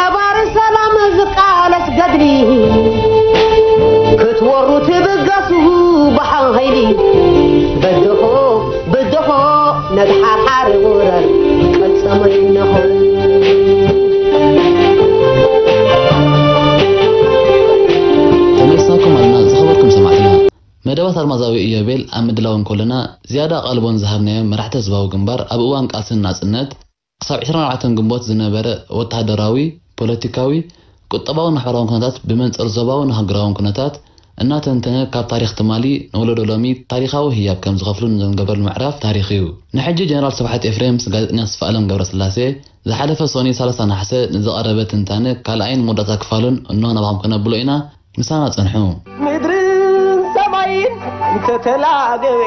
ነባሪ ሰላም ዝቃለስ ገድሊ ክትወሩ ትብገሱ ብሓይሊ በድኾ በድኾ ነድሓርሓር ውረር ቀልፀመይነኹ ተመልሳኩም ኣለና ዝኸበርኩም ሰማዕትና። መደባት ኣልማዛዊ ኢዮቤል ኣብ ምድላው እንከለና ዝያዳ ቀልቦን ዝሃብናዮም መራሕቲ ህዝባዊ ግንባር ኣብ እዋን ቃልሲ ናጽነት ክሳብ ዕስራን ኣርባዕተን ግንቦት ዝነበረ ወተሃደራዊ፣ ፖለቲካዊ፣ ቁጠባውን ማሕበራውን ኩነታት ብመንጽር ዞባውን ሃገራውን ኩነታት እናተንተነ ካብ ታሪኽ ትማሊ ንወለዶ ሎሚ ታሪኻዊ ህያብ ከም ዝኸፍሉ ንዝንገበረሉ ምዕራፍ ታሪኽ እዩ። ንሕጂ ጀነራል ስብሓት ኤፍሬም ምስ ጋዜጠኛ ተስፋኣለም ገብረስላሴ ዝሓለፈ ሶኒ ሰላሳ ነሓሰ ንዝቐረበ ትንታነ ካልኣይን መወዳእታ ክፋሉን እንሆ ናባኹም ከነብሎ ኢና። ምሳና ጽንሑ። ምድርን ሰማይን እንተተላገበ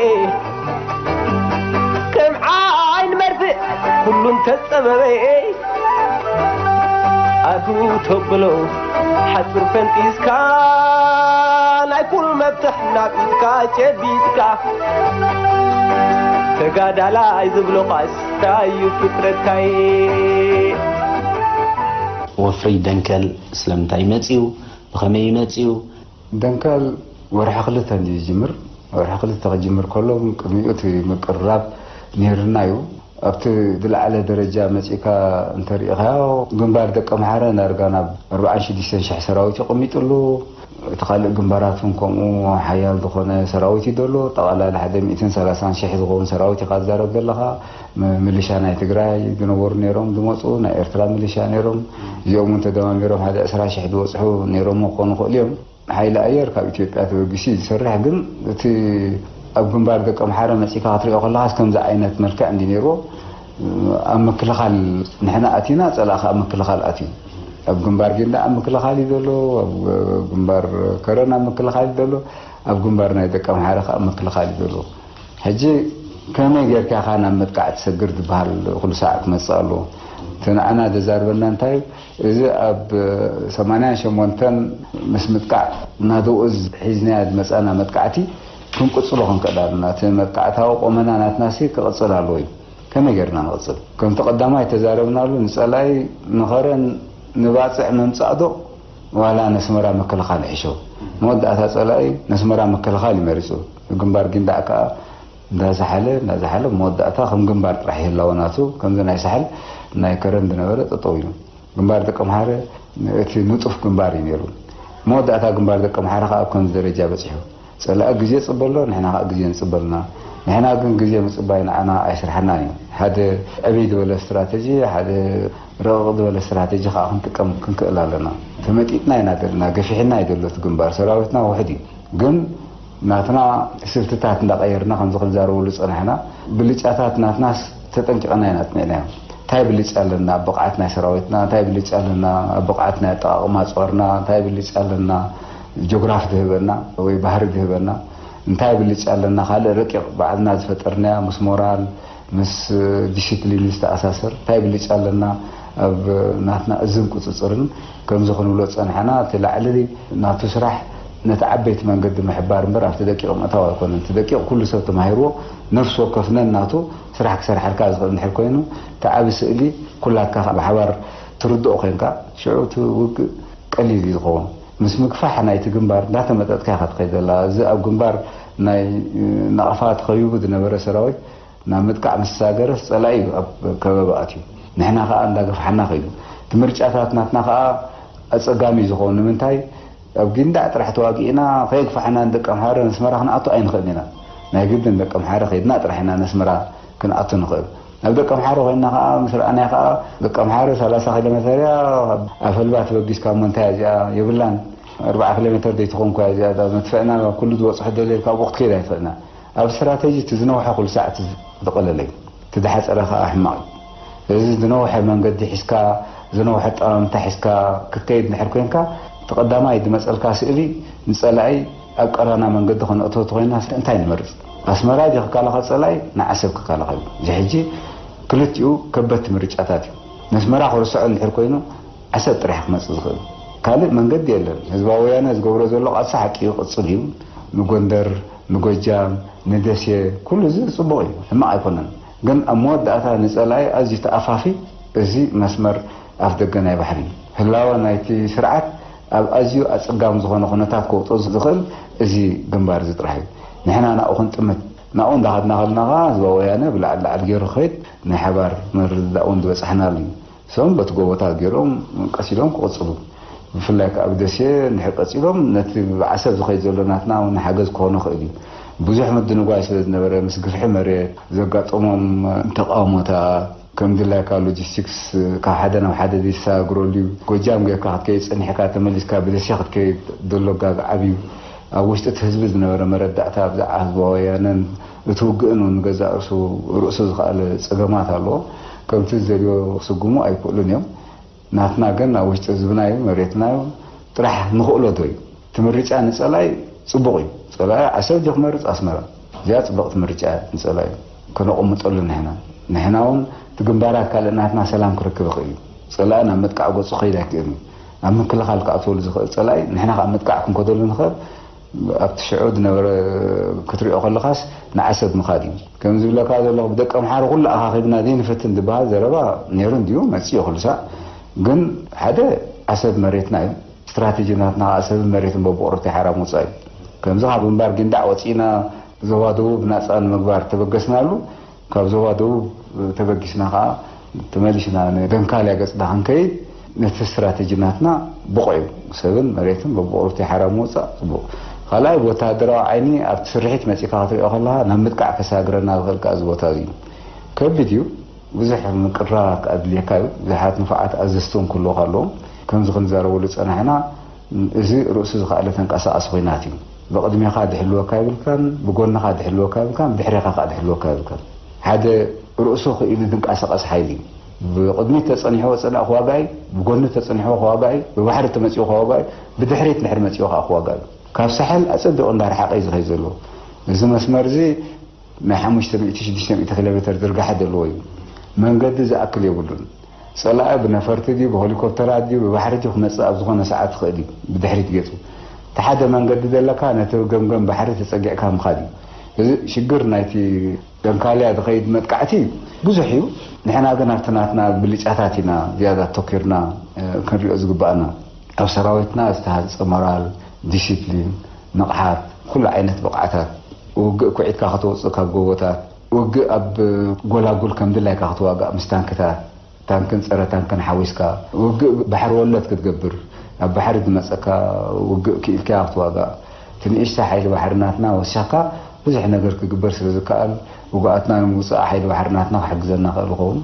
ከም ዓይን መርፍእ ኩሉ እንተጸበበ ኣቱ ተብሎ ሓጹር ፈንጢስካ ናይ ኩሉ መፍትሕ ናብ ኢድካ ጨቢጥካ ተጋዳላይ ዝብሎ ቃስ ታዩ ፍጥረታይ ወፍሪ ደንከል ስለምንታይ መጽዩ? ብኸመይ እዩ መጺኡ? ደንከል ወርሒ ክልተ እንድዩ ዝጅምር። ወርሒ ክልተ ክጅምር ከሎ ቅድሚኡ እቲ ምቅርራብ ነይርና እዩ። ኣብቲ ዝለዓለ ደረጃ መጺእካ እንተሪኢኻዮ ግንባር ደቀምሓረ ዳርጋ ናብ ኣርባዓን ሽዱሽተን ሽሕ ሰራዊት የቐሚጥሉ። እቲ ካልእ ግንባራት እውን ከምኡ ሓያል ዝኾነ ሰራዊት እዩ ዘሎ። ጠቓላላ ሓደ ሚእትን ሰላሳን ሽሕ ዝኸውን ሰራዊት ኢኻ ትዛረብ ዘለኻ። ምልሻ ናይ ትግራይ ዝነበሩ ነይሮም ዝመፁ ናይ ኤርትራ ምልሻ ነይሮም። እዚኦም እውን ተደማሚሮም ሓደ ዕስራ ሽሕ ዝበፅሑ ነይሮም ክኾኑ ይኽእሉ እዮም። ሓይሊ ኣየር ካብ ኢትዮጵያ ተበጊሱ እዩ ዝሰርሕ፣ ግን እቲ ኣብ ግንባር ደቀምሓረ መፂእካ ክትሪኦ ከለኻስ ከምዚ ዓይነት መልክዕ እንዲ ነይርዎ ኣብ ምክልኻል ንሕና ኣቲና ፀላእኻ ኣብ ምክልኻል ኣትዩ። ኣብ ግንባር ጊንዳ ኣብ ምክልኻል እዩ ዘሎ፣ ኣብ ግንባር ከረን ኣብ ምክልኻል እዩ ዘሎ፣ ኣብ ግንባር ናይ ደቀምሓረ ከዓ ኣብ ምክልኻል እዩ ዘሎ። ሕጂ ከመይ ጌርካ ኢኻ ናብ ምጥቃዕ ትሰግር ዝበሃል ኩሉ ሳዕ ክመጽእ ኣለዎ። እቲ ንዓና ዘዛርበና እንታይ እዩ? እዚ ኣብ ሰማንያን ሸሞንተን ምስ ምጥቃዕ ናደኡ ሒዝናዮ ዝመጻና መጥቃዕቲ ክንቅጽሎ ክንክእል ኣለና። እቲ መጥቃዕታዊ ቆመና ናትናሲ ክቕጽል ኣለዎ እዩ። ከመይ ጌርና ንቕጽል? ከምቲ ቀዳማይ ተዛረብናሉ ንጸላኢ ንኸረን ንባጽዕ ምምጻእ ዶ ዋላ ነስመራ ምክልኻል ይሕሸው? መወዳእታ ጸላኢ ነስመራ ምክልኻል እዩ መሪጹ። ግንባር ጊንዳዕ ከኣ እንዳዝሓለ እንዳዝሓለ መወዳእታ ከም ግንባር ጥራሕ ይህላወ ናቱ ከምዚ ናይ ሳሕል ናይ ከረን ዝነበረ ጠጠው ኢሉ። ግንባር ደቀምሓረ እቲ ንጡፍ ግንባር እዩ ነይሩ። መወዳእታ ግንባር ደቀምሓረ ከኣ ኣብ ከምዚ ደረጃ በጺሑ። ጸላኢ ግዜ ጽበሎ ንሕና ከኣ ግዜ ንጽበልና። ንሕና ግን ግዜ ምጽባይ ንዓና ኣይስርሓናን እዩ። ሓደ ዕብይ ዝበለ ስትራተጂ፣ ሓደ ረቕቕ ዝበለ ስትራተጂ ከኣ ክንጥቀም ክንክእል ኣለና። ተመጢጥና ኢና ዘለና፣ ገፊሕና እዩ ዘሎ እቲ ግንባር። ሰራዊትና ውሑድ እዩ። ግን ናትና ስልትታት እንዳቐየርና ከምዚ ክንዛረበሉ ዝጸናሕና ብልጫታት ናትናስ ተጠንቂቐና ኢና ኣጽኒዕናዮም። እንታይ ብልጫ ኣለና ኣብ ብቕዓት ናይ ሰራዊትና፣ እንታይ ብልጫ ኣለና ኣብ ብቕዓት ናይ ኣጠቓቕማ ጾርና፣ እንታይ ብልጫ ኣለና ጆግራፍ ዝህበና ወይ ባህሪ ዝህበና፣ እንታይ ብልጫ ኣለና ካልእ ረቂቕ ባዕልና ዝፈጠርናያ ምስ ሞራል ምስ ዲሲፕሊን ዝተኣሳሰር እንታይ ብልጫ ኣለና ኣብ ናትና እዝን ቁፅፅርን ከምዚ ክንብሎ ዝፀናሕና እቲ ላዕሊ ናቱ ስራሕ ነቲ ዓበይቲ መንገዲ ምሕባር እምበር ኣብቲ ደቂቕ ምእታው ኣይኮነን። እቲ ደቂቕ ኩሉ ሰብ ተማሂርዎ ነፍሲ ወከፍ ነናቱ ስራሕ ክሰርሓልካ ዝኽእል እንድሕር ኮይኑ እቲ ዓቢ ስእሊ ኩላትካ ብሓባር ትርድኦ ኮይንካ ሽዑ እቲ ውግእ ቀሊል እዩ ዝኸውን። ምስ ምግፋሕ ናይቲ ግንባር እንዳተመጠጥካ ኢኻ ትኸይድ ዘላ። እዚ ኣብ ግንባር ናይ ናቕፋ ተኸቢቡ ዝነበረ ሰራዊት ናብ ምጥቃዕ ምስ ተሳገረስ ጸላኢ እዩ ኣብ ከበባ ኣትዩ። ንሕና ከኣ እንዳገፍሓና ከይዱ። እቲ ምርጫታት ናትና ከኣ ኣጸጋሚ እዩ ዝኸውን። ንምንታይ ኣብ ጊንዳዕ ጥራሕ ተዋጊእና ከየግፋሕና ንደቂ ኣምሓረ ነስመራ ክንኣቱ ኣይንኽእልን ኢና። ናይ ግድን ደቂ ኣምሓረ ከይድና ጥራሕ ኢና ነስመራ ክንኣቱ ንኽእል። ናብ ደቂ ኣምሓረ ኮይንና ከኣ ምስ ረኣናያ ከኣ ደቂ ኣምሓረ ሰላሳ ኪሎ ሜተር እያ ኣፈልባ ተበጊስካ እሞ እንታይ እያ እዚኣ የብላን። ኣርብዓ ኪሎ ሜተር ዘይትኾን እኳ እያ እዚኣ እዛ መድፍዕና ኩሉ ዝበፅሖ ደልየልካ ኣብኡ ክትከይድ ኣይትኽእልና። ኣብ ስትራተጂ እቲ ዝነውሐ ኩሉ ሳዕ እቲ ዝቐለለ እዩ። እቲ ዝሓፀረ ከኣ ሕማቕ እዩ። ስለዚ ዝነውሐ መንገዲ ሒዝካ ዝነውሐ ኣጠማምታ ሒዝካ ክትከይድ እንድሕር ኮይንካ እቲ ቀዳማይ ዝመፀልካ ስእሊ ንፀላኢ ኣብ ቀራና መንገዲ ከነእትዎ ተኾይና እንታይ ንመርፅ? ኣስመራ ድዩ ክከላኸል ፀላኢ ንዓሰብ ክከላኸል እዩ። እዚ ሕጂ ክልቲኡ ከበድቲ ምርጫታት እዩ። ነስመራ ክርስዖ እንድሕር ኮይኑ ዓሰብ ጥራሕ ክመፅእ ዝኽእል ካልእ መንገዲ የለን። ህዝባዊ ወያነ ዝገብሮ ዘሎ ቃልሲ ሓቂ እዩ፣ ቅፅል እዩ። ንጎንደር፣ ንጎጃም፣ ንደሴ ኩሉ እዚ ፅቡቕ እዩ፣ ሕማቕ ኣይኮነን። ግን ኣብ መወዳእታ ንፀላኢ ኣዝዩ ተኣፋፊ እዚ መስመር ኣፍ ደገ ናይ ባሕሪ እዩ። ህላወ ናይቲ ስርዓት ኣብ ኣዝዩ ኣጸጋሚ ዝኾነ ኩነታት ከውጽኦ ዝኽእል እዚ ግንባር እዚ ጥራሕ እዩ። ንሕና ናብኡ ክንጥምት፣ ናብኡ እንዳኸድና ከለና ኸዓ ህዝባዊ ወያነ ብላዕሊ ላዕሊ ገይሩ ክኸይድ ናይ ሓባር ምርድዳእ እውን ዝበጻሕናሉ እዩ። እሶም በቲ ጎቦታት ገይሮም ቀስ ኢሎም ክቕጽሉ፣ ብፍላይ ከዓ ብደሴ እንድሕር ቀጺሎም ነቲ ብዓሰብ ዝኸይድ ዘሎ ናትና እውን ሓገዝ ክኾኑ ይኽእል እዩ። ብዙሕ ምድንጓይ ስለ ዝነበረ ምስ ግፍሒ መሬት ዘጋጠሞም ተቃውሞታት ከም ድላይካ ሎጂስቲክስ ካብ ሓደ ናብ ሓደ ዘይተሰጋግረሉ እዩ። ጎጃም ጌርካ ክትከይድ ጸኒሕካ ተመሊስካ ብደሴ ክትከይድ ዘሎ ጋግ ዓብዩ ኣብ ውሽጢ እቲ ህዝቢ ዝነበረ መረዳእታ ብዛዕባ ህዝባዊ ወያነን እቲ ውግእን እውን ንገዛእ ርእሱ ርእሱ ዝኸኣለ ጸገማት ኣለዎ። ከምቲ ዝደልዮ ክስጉሙ ኣይክእሉን እዮም። ናትና ግን ኣብ ውሽጢ ህዝብና እዩ፣ መሬትና እዩ። ጥራሕ ንኽእሎ ዶ እዩ? እቲ ምርጫ ንጸላኢ ጽቡቕ እዩ። ጸላኢ ዓሰብ ድዩ ክመርጽ ኣስመራ? እዚኣ ጽብቕቲ ምርጫ እያ ንጸላኢ። ከነቐምጠሉ ንሕና። ንሕና እውን እቲ ግንባራት ካልእ ናትና ሰላም ክረክብ ይኽእል እዩ። ጸላኢ ናብ ምጥቃዕ ገጹ ክኸይድ ኣይክእልን እዩ። ኣብ ምክልኻል ክኣትወሉ ዝኽእል ጸላኢ ንሕና ካብ ምጥቃዕ ክንከደሉ ንኽእል። ኣብቲ ሽዑ ዝነበረ ክትሪኦ ከለኻስ ንዓሰብ ምኻድ እዩ። ከም ዝብለካ ዘለኹ ብደቂ ኣምሓሩ ኩሉ ኣኻኺብና ዘይንፈትን ዝበሃል ዘረባ ነይሩ እንድዩ፣ መጺኡ ኩሉ ሳዕ። ግን ሓደ ዓሰብ መሬትና እዩ። ስትራቴጂ ናትና ከዓ ሰብን መሬትን በብቑርብቲ ሓራ ምውጻእ እዩ። ከምዚ ካብ ግንባር ጊንዳዕ ወጺእና ዞባ ደቡብ ናጻ ንምግባር ተበገስናሉ፣ ካብ ዞባ ደቡብ ተበጊስና ከዓ ተመሊስና ንደንካልያ ገጽና ክንከይድ ነቲ ስትራቴጂ ናትና ብቑዕ እዩ። ሰብን መሬትን በብቑርብቲ ሓራ ምውጻእ ጽቡቕ። ካልኣይ ብወተሃደራዊ ዓይኒ ኣብቲ ስርሒት መጺእካ ክትሪኦ ከለኻ ናብ ምጥቃዕ ከሳግረና ዝኽእል ከዓ እዚ ቦታ እዚ እዩ። ከቢድ እዩ። ብዙሕ ምቅራብ ከኣ ኣድልየካ እዩ። ብዙሓት ንፉዓት ኣዘዝቲ እውን ክህልዉኻ ኣለዎም። ከምዚ ክንዛረበሉ ዝጸናሕና፣ እዚ ርእሱ ዝኸኣለ ተንቀሳቓሲ ኲናት እዩ። ብቕድሜኻ ድሕልወካ የብልካን፣ ብጎንኻ ድሕልወካ የብልካን፣ ብድሕሬኻ ከኣ ድሕልወካ የብልካን። ሓደ ርእሱ ክኢሉ ዝንቀሳቐስ ሓይሊ እዩ። ብቕድሚት ተጸኒሕዎ ዝጸንዐ ክዋጋእ እዩ፣ ብጎኒ ተጸኒሕዎ ክዋጋእ እዩ፣ ብባሕሪ ተመጺኡ ክዋጋእ እዩ፣ ብድሕሪት እንድሕር መጺኡ ከኣ ክዋጋእ እዩ። ካብ ሳሕል ኣጸቢቑ እንዳረሓቐ እዩ ዝኸይድ ዘሎ። እዚ መስመር እዚ ናይ ሓሙሽተ ሚእቲ ሽዱሽተ ሚእቲ ኪሎ ሜተር ዝርጋሐ ዘለዎ እዩ። መንገዲ ዝኣክል የብሉን። ጸላኢ ብነፈርቲ ድዩ፣ ብሄሊኮፕተራት ድዩ፣ ብባሕሪ ድዩ ክመጽእ ኣብ ዝኾነ ሰዓት ይኽእል እዩ፣ ብድሕሪት ገጹ። እቲ ሓደ መንገዲ ዘለካ ነቲ ገምገም ባሕሪ ተጸጊዕካ ምኻድ እዩ። እዚ ሽግር ናይቲ ደንካልያ ዝኸይድ መጥቃዕቲ ብዙሕ እዩ። ንሕና ግን ኣብቲ ናትና ብልጫታት ኢና ዝያዳ ኣተኲርና፣ እ፣ ክንሪኦ ዝግባኣና። ኣብ ሰራዊትና ዝተሃንጸ ሞራል፣ ዲሲፕሊን፣ ንቕሓት፣ ኩሉ ዓይነት ብቕዓታት፣ ውግእ ኩዒትካ ከተውጽእ ካብ ጎቦታት፣ ውግእ ኣብ ጎላጉል ከም ድላይካ ክትዋጋእ ምስ ታንክታት፣ ታንክን ጸረ ታንክን ሓዊስካ፣ ውግእ ባሕሪ ወለድ ክትገብር፣ ኣብ ባሕሪ ዝመጸካ ውግእ ክኢልካያ ክትዋጋእ፣ እቲ ንእሽታ ሓይሊ ባሕሪ ናትና ወሲኽካ ብዙሕ ነገር ክግበር ስለ ዝከኣል፣ ውጉኣትና ንምውጻእ ሓይሊ ባሕሪ ናትና ክሕግዘና ክእል ይኸውን።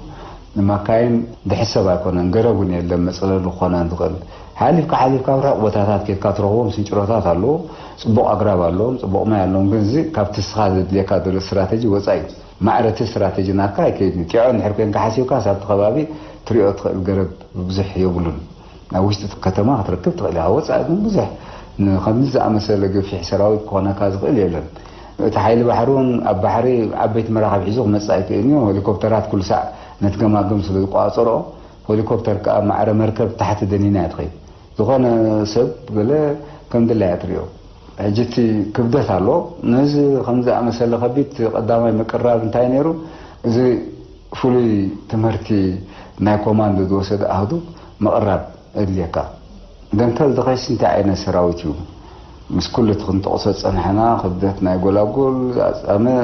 ንማካይን ዝሕሰብ ኣይኮነን፣ ገረብ እውን የለን መጽለሊ ክኾነን ዝኽእል። ሓሊፍካ ሓሊፍካ ኣብ ርሑቕ ቦታታት ኬድካ ትረኽቦም ስንጭሮታት ኣለዉ፣ ጽቡቕ ኣግራብ ኣለዎም፣ ጽቡቕ ማይ ኣለዎም፣ ግን እዚ ካብቲ ንስኻ ዘድልየካ ዘሎ ስትራተጂ ወጻኢ እዩ። ማዕረ እቲ ስትራተጂ ናትካ ኣይከይድን እዩ። ጢዖ እንድሕር ኮንካ ሓሲብካስ ኣብቲ ከባቢ ትሪኦ ትኽእል ገረብ ብዙሕ የብሉን። ኣብ ውሽጢ እቲ ከተማ ክትረክብ ትኽእል ኢኻ። ወጻኢ ግን ብዙሕ ን-፣ ከምዚ ዝኣመሰለ ገፊሕ ሰራዊት ክኾነካ ዝኽእል የለን። እቲ ሓይሊ ባሕሪ እውን ኣብ ባሕሪ ዓበይቲ መራኽብ ሒዙ ክመጽእ ኣይክእልን እዩ። ሄሊኮፕተራት ኩሉ ሳዕ ነቲ ገማግም ስለ ዝቆጻጸርኦ፣ ሄሊኮፕተር ከኣ ማዕረ መርከብ ታሕቲ ደኒና እያ ትኸይድ። ዝኾነ ሰብ ገለ ከም ድላያ ትሪኦ። ሕጂ እቲ ክብደት ኣሎ። ነዚ ከም ዝኣመሰለ ከቢድ ቀዳማይ ምቅርራብ እንታይ ነይሩ? እዚ ፍሉይ ትምህርቲ ናይ ኮማንዶ ዝወሰደ ኣሃዱ ምቕራብ የድልየካ። ደንከል ዝኸይስ እንታይ ዓይነት ሰራዊት እዩ? ምስ ኩሉ እቲ ክንጠቕሶ ዝጸናሕና ክብደት ናይ ጎላጉል፣ ኣጻምእ፣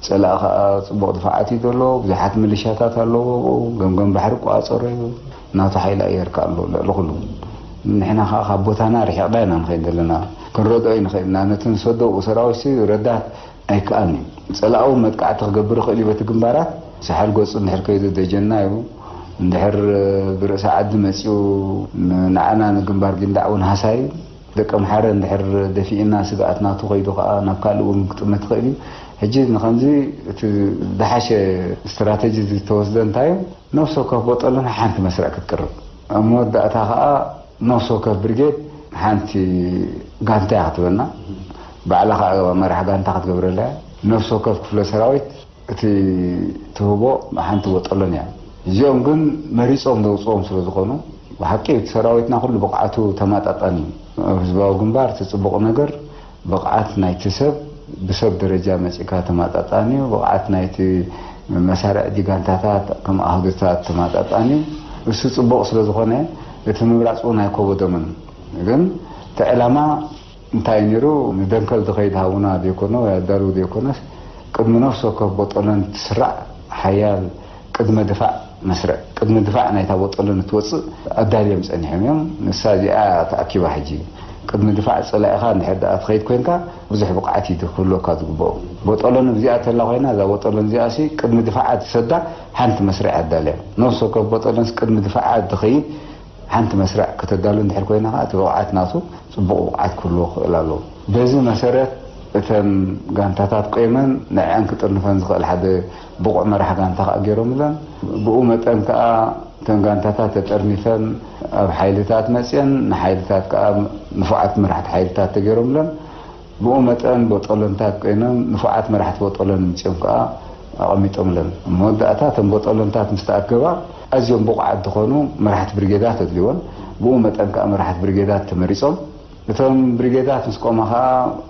ጸላኢ ከኣ ጽቡቕ ድፋዓት እዩ ዘሎ። ብዙሓት ሚሊሻታት ኣለዎ ኣብኡ። ገምገም ባሕሪ ይቆጻጸሮ እዩ። ናቱ ሓይሊ ኣየር ከኣ ኣሎ ልዕሊ ኩሉ። ንሕና ከኣ ካብ ቦታና ርሒቕና ኢና ንኸይድ ዘለና። ክንረድኦ ኣይንኽእል ኢና። ነቲ ንሰዶ ኣብኡ ሰራዊትሲ ረዳት ኣይከኣልን እዩ። ጸላኢ እውን መጥቃዕቲ ክገብር ይኽእል እዩ በቲ ግንባራት። ሳሕል ገጹ እንድሕር ከይዱ ደጀንና እዩ። እንድሕር ብርእሲ ዓዲ መጺኡ ንዓና ንግንባር ጊንዳዕ እውን ሃሳይ እዩ። ደቂ ኣምሓረ እንድሕር ደፊእና ስግኣት ናቱ ከይዱ ከኣ ናብ ካልእ እውን ክጥምት ይኽእል እዩ። ሕጂ ንኸምዚ እቲ ዝሓሸ ስትራተጂ ዝተወስደ እንታይ እዩ? ነፍሲ ወከፍ ቦጠሎን ሓንቲ መስርዕ ክትቅርብ። ኣብ መወዳእታ ከኣ ነፍሲ ወከፍ ብርጌድ ሓንቲ ጋንታ እያ ክትበና። ባዕላ ከኣ መራሕ ጋንታ ክትገብረላ እያ። ነፍሲ ወከፍ ክፍለ ሰራዊት እቲ ትህቦ ሓንቲ ቦጠሎን እያ። እዚኦም ግን መሪጾም ዘውጽኦም ስለ ዝኾኑ፣ ብሓቂ እቲ ሰራዊትና ኩሉ ብቕዓቱ ተማጣጣኒ እዩ። ኣብ ህዝባዊ ግንባር እቲ ጽቡቕ ነገር ብቕዓት ናይቲ ሰብ ብሰብ ደረጃ መጺእካ ተማጣጣኒ እዩ። ብቕዓት ናይቲ መሳርዕ ዲጋንታታት ከም ኣህዱታት ተማጣጣኒ እዩ። እሱ ጽቡቕ ስለ ዝኾነ እቲ ምምራፅ እውን ኣይከበዶምን። ግን እቲ ዕላማ እንታይ ነይሩ? ንደንከል ዝኸይድ ሃቡና ዘይኮነ ወይ ኣዳልው ዘይኮነስ፣ ቅድሚ ነፍሲ ወከፍ ቦጦለን ትስራዕ ሓያል ቅድመ ድፋዕ መስርዕ፣ ቅድሚ ድፋዕ ናይታ ቦጦለን እትወፅእ ኣዳልዮም ፀኒሖም እዮም። ንሳ እዚኣ ተኣኪባ። ሕጂ ቅድሚ ድፋዕ ፀላኢኻ እንድሕር ደኣ ትኸይድ ኮይንካ፣ ብዙሕ ብቕዓት እዩ ክህልወካ ዝግበኦ። ቦጦለን እዚኣ ተላ ኮይና፣ እዛ ቦጦለን እዚኣ ሲ ቅድሚ ድፋዓ ትሰዳ ሓንቲ መስርዕ ኣዳልያ። ነፍሲ ወከፍ ቦጦለንስ ቅድሚ ድፋዓ ትኸይድ ሓንቲ መስርዕ ከተዳሉ እንድሕር ኮይና ከኣ፣ እቲ ብቕዓት ናቱ ጽቡቕ ብቕዓት ክህልዎ ክኽእል ኣለዎ። በዚ መሰረት፣ እተን ጋንታታት ቆይመን ንዕዐን ክጥርንፈን ዝኽእል ሓደ ብቑዕ መራሕ ጋንታ ከኣ ገይሮምለን። ብኡ መጠን ከኣ፣ እተን ጋንታታት ተጠርኒፈን ኣብ ሓይልታት መጽየን፣ ንሓይልታት ከኣ ንፉዓት መራሕቲ ሓይልታት ተገይሮምለን። ብኡ መጠን፣ ቦጦለንታት ኮይኖም ንፉዓት መራሕቲ ቦጦለን ምጽኦም ከኣ ኣቐሚጦምለን። ኣብ መወዳእታ፣ እተን ቦጦለንታት ምስ ተኣከባ፣ ኣዝዮም ብቑዓት ዝኾኑ መራሕቲ ብሪጌዳት ኣድልይወን። ብኡ መጠን ከኣ መራሕቲ ብሪጌዳት ተመሪጾም። እቶም ብሪጌዳት ምስ ቆማ ከኣ፣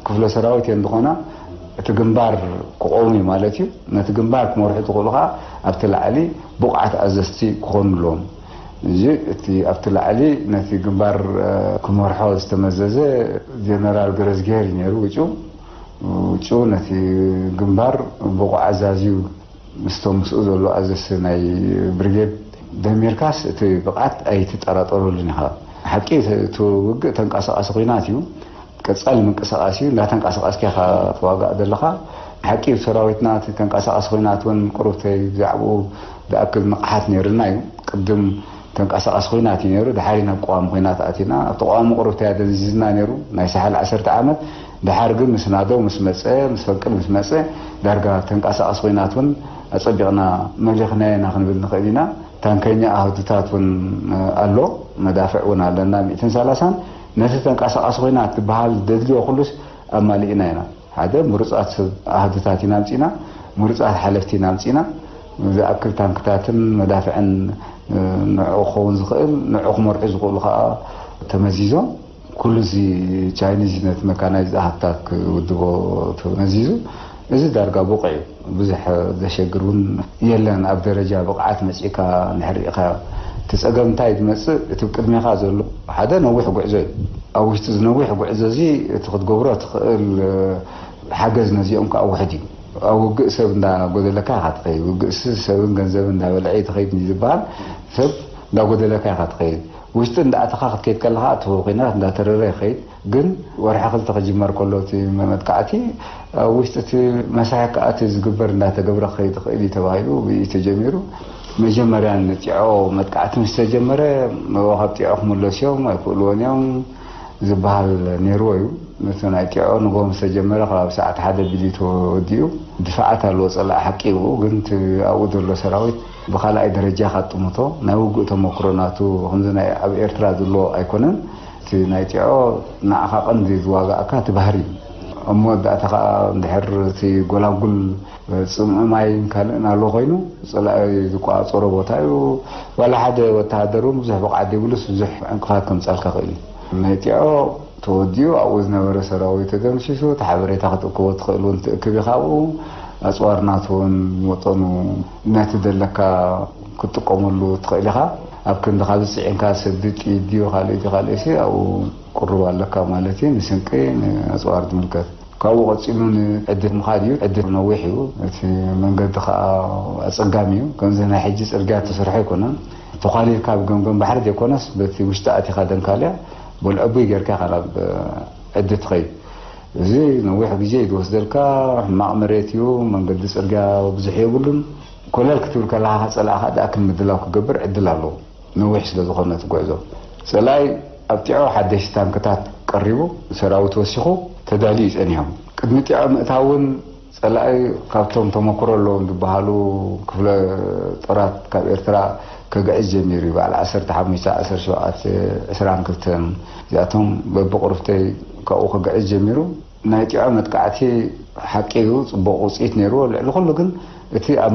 ክፍለ ሰራዊት እየን ዝኾና፣ እቲ ግንባር ክቖሙ እዩ ማለት እዩ። ነቲ ግንባር ክመርሑ ዝኽእሉ ከኣ፣ ኣብቲ ላዕሊ ብቑዓት ኣዘዝቲ ክኾኑ ኣለዎም። እዚ፣ እቲ ኣብቲ ላዕሊ ነቲ ግንባር፣ እ፣ ክመርሖ ዝተመዘዘ ጀነራል ገረዝጌር እዩ ነይሩ። ውጩ፣ ውጩ ነቲ ግንባር ብቑዕ ኣዛዝዩ ምስቶም ምስኡ ዘሎ ኣዘዝቲ ናይ ብሪጌድ ደሚርካስ፣ እቲ ብቕዓት ኣይትጠራጠረሉን ኢኻ። ሓቂ፣ እቲ ውግእ ተንቀሳቓሲ ኲናት እዩ። ቀጻሊ ምንቅስቓስ እዩ። እንዳተንቀሳቐስካ ኢኻ ትዋጋእ ዘለኻ። ሓቂ፣ ሰራዊትና እቲ ተንቀሳቓሲ ኲናት እውን ቁሩብተይ ብዛዕባኡ ዝኣክል ንቕሓት ነይርና እዩ። ቅድም ተንቀሳቓሲ ኲናት እዩ ነይሩ። ድሓር ናብ ቀዋሚ ኲናት ኣቲና። ኣብቲ ቀዋሚ ቁሩብተይ ኣደንዚዝና ነይሩ፣ ናይ ሳሕል ዓሰርተ ዓመት። ድሓር ግን ምስ ናደው ምስ መጸ፣ ምስ ፈንቅል ምስ መጸ፣ ዳርጋ ተንቀሳቓሲ ኲናት እውን ኣጸቢቕና መሊኽናዮ ኢና ክንብል ንኽእል ኢና። ታንከኛ ኣሃዱታት እውን ኣሎ፣ መዳፍዕ እውን ኣለና፣ ሚእትን ሰላሳን። ነቲ ተንቀሳቓሲ ኲናት ዝበሃል ዘድልዮ ኩሉስ ኣማሊእና ኢና። ሓደ፣ ምሩጻት ሰብ ኣሃዱታት ኢና ኣምጺእና፣ ምሩጻት ሓለፍቲ ኢና ኣምጺእና። ዝኣክል ታንክታትን መዳፍዕን፣ እ፣ ንዕኡ ክኸውን ዝኽእል፣ ንዕኡ ክመርሑ ዝኽእሉ ከኣ ተመዚዞም። ኩሉ እዚ ቻይኒዝ ነቲ መካናይዝድ ኣሃዱታት ክውድቦ ተመዚዙ። እዚ ዳርጋ ብቑዕ እዩ። ብዙሕ ዘሸግር እውን የለን። ኣብ ደረጃ ብቕዓት መጺእካ እንድሕር ርኢኻዮ፣ እቲ ጸገም እንታይ ዝመጽእ፣ እቲ ቅድሜኻ ዘሎ ሓደ ነዊሕ ጉዕዞ እዩ። ኣብ ውሽጢ እዚ ነዊሕ ጉዕዞ እዚ፣ እቲ ክትገብሮ ትኽእል፣ እ፣ ሓገዝ ነዚኦም ከኣ ውሑድ እዩ። ኣብ ውግእ ሰብ እንዳጎደለካ ኢኻ ትኸይድ። ውግእሲ ሰብን ገንዘብን እንዳበልዐ እዩ ትኸይድ ዝበሃል፣ ሰብ እንዳጎደለካ ኢኻ ትኸይድ። ውሽጢ እንዳኣተኻ ክትከይድ ከለኻ፣ እቲ ኲናት እንዳተረረ ይኸይድ። ግን ወርሒ ክልተ ክጅመር ከሎ፣ እቲ መጥቃዕቲ ኣብ ውሽጢ እቲ መሳርሒ ከኣ እቲ ዝግበር እንዳተገብረ ክኸይድ ይኽእል እዩ ተባሂሉ፣ ብኡ ተጀሚሩ። መጀመርያ ንጢዖ መጥቃዕቲ ምስ ተጀመረ፣ እዎ ካብ ጢዖ ክምለሱ እዮም፣ ኣይክእልዎን እዮም ዝበሃል ነይርዎ እዩ። ነቲ ናይ ጢዖ ንግሆ ምስ ተጀመረ፣ ከባቢ ሰዓት ሓደ ቢሉ ተወዲኡ። ድፋዓት ኣለዎ፣ ጸላኢ ሓቂ እዩ። ግን እቲ ኣብኡ ዘሎ ሰራዊት ብኻልኣይ ደረጃ ካጥምቶ፣ ናይ ውግእ ተመክሮ ናቱ ከምዚ ናይ ኣብ ኤርትራ ዘሎ ኣይኮነን። እቲ ናይ ጢዖ ንዓኻ ቀንዲ ዝዋጋእካ እቲ ባህሪ እዩ። ኣብ መወዳእታ ከኣ፣ እንድሕር እቲ ጎላጉል ጽምኢ ማይን ካልእን ኣሎ ኮይኑ፣ ጸላኢ ዝቆጻጸሮ ቦታ እዩ። ዋላ ሓደ ወተሃደር እውን ብዙሕ ብቕዓት ዘይብሉስ፣ ብዙሕ ዕንቅፋት ከምጻልካ ክእል እዩ። ናይ ጢዖ ተወዲኡ፣ ኣብኡ ዝነበረ ሰራዊት ተደምሲሱ፣ እቲ ሓበሬታ ክትእክቦ ትኽእል እውን ትእክብ ኢኻ። ኣብኡ ኣጽዋር ናቱ እውን መጠኑ ነቲ ዘለካ ክትጥቀመሉ ትኽእል ኢኻ። ኣብ ክንድኻ ዝጽዒንካ ሰብ ድዩ፣ ጥይት ድዩ፣ ካልእ ድዩ፣ ካልእ ሲ ኣብኡ ቅሩብ ኣለካ ማለት እዩ። ንስንቂ፣ ንኣጽዋር ዝምልከት። ካብኡ ቀጺሉ ንዕዲ ምኻድ እዩ። ዕዲ ነዊሕ እዩ። እቲ መንገዲ ኸኣ ኣጸጋሚ እዩ። ከምዚ ናይ ሕጂ ጽርግያ እተሰርሖ ኣይኮነን። ተዃሊልካ ብገምገም ባሕሪ ዘይኮነስ፣ በቲ ውሽጢ ኣቲኻ ደንካልያ፣ በልዐቡይ ጌርካ ኢኻ ናብ ዕዲ ትኸይድ። እዚ ነዊሕ ግዜ እዩ ዝወስደልካ። ሕማቕ መሬት እዩ። መንገዲ ጽርግያ ብዙሕ የብሉን። ኮለል ክትብል ከለኻ፣ ጸላእኻ ዝኣክል ምድላው ክገብር ዕድል ኣለዎ። ነዊሕ ስለ ዝኾነ እቲ ጉዕዞ፣ ጸላኢ ኣብ ጢዖ ሓደሽቲ ታንክታት ቀሪቡ፣ ሰራዊት ወሲኹ ተዳልዩ እዩ ጸኒሖም። ቅድሚ ጢዖ ምእታው እውን ጸላኢ ካብቶም ተመክሮ ኣለዎም ዝበሃሉ ክፍለ ጦራት ካብ ኤርትራ ከግዕዝ ጀሚሩ እዩ። በዓል ዓሰርተ ሓሙሽተ፣ ዓሰርተ ሸውዓተ፣ ዕስራን ክልተን፣ እዚኣቶም በብቕሩብተይ ካብኡ ከግዕዝ ጀሚሩ። ናይ ጢዖ መጥቃዕቲ ሓቂ እዩ፣ ጽቡቕ ውጽኢት ነይርዎ። ልዕሊ ኩሉ ግን እቲ ኣብ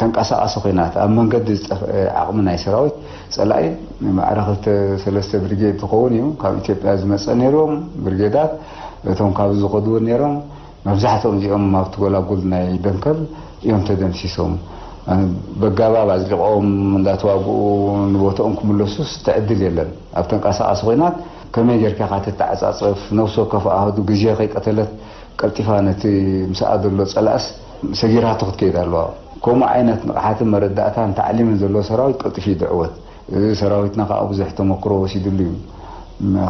ተንቀሳቓሲ ኲናት፣ ኣብ መንገዲ ዝጠፍአ ዓቕሚ ናይ ሰራዊት ጸላኢ፣ ማዕረ ክልተ ሰለስተ ብሪጌድ ዝኸውን እዩ ካብ ኢትዮጵያ ዝመጸ ነይርዎም ብሪጌዳት። እቶም ካብዚ ዝኸዱ እውን ነይሮም። መብዛሕትኦም እዚኦም ኣብቲ ጎላጉል ናይ ደንከል እዮም ተደምሲሶም። በጋባብ ኣዝሊቖም እንዳተዋግኡ ንቦትኦም ክምለሱስ ትዕድል የለን። ኣብ ተንቀሳቓሲ ኹናት ከመይ ጌርካ ኢኻ ትተዓጻጸፍ? ነፍሲ ወከፍ ኣሃዱ ግዜ ከይቀተለት ቀልጢፋ ነቲ ምስኣ ዘሎ ጸላእስ ሰጊራቶ ክትከይድ ኣለዋ። ከምኡ ዓይነት ንቕሓትን መረዳእታን ታዕሊምን ዘለዎ ሰራዊት ቀልጢፉ እዩ ዝዕወት። እዚ ሰራዊትና ከዓ ብዙሕ ተመክሮ ወሲድሉ እዩ።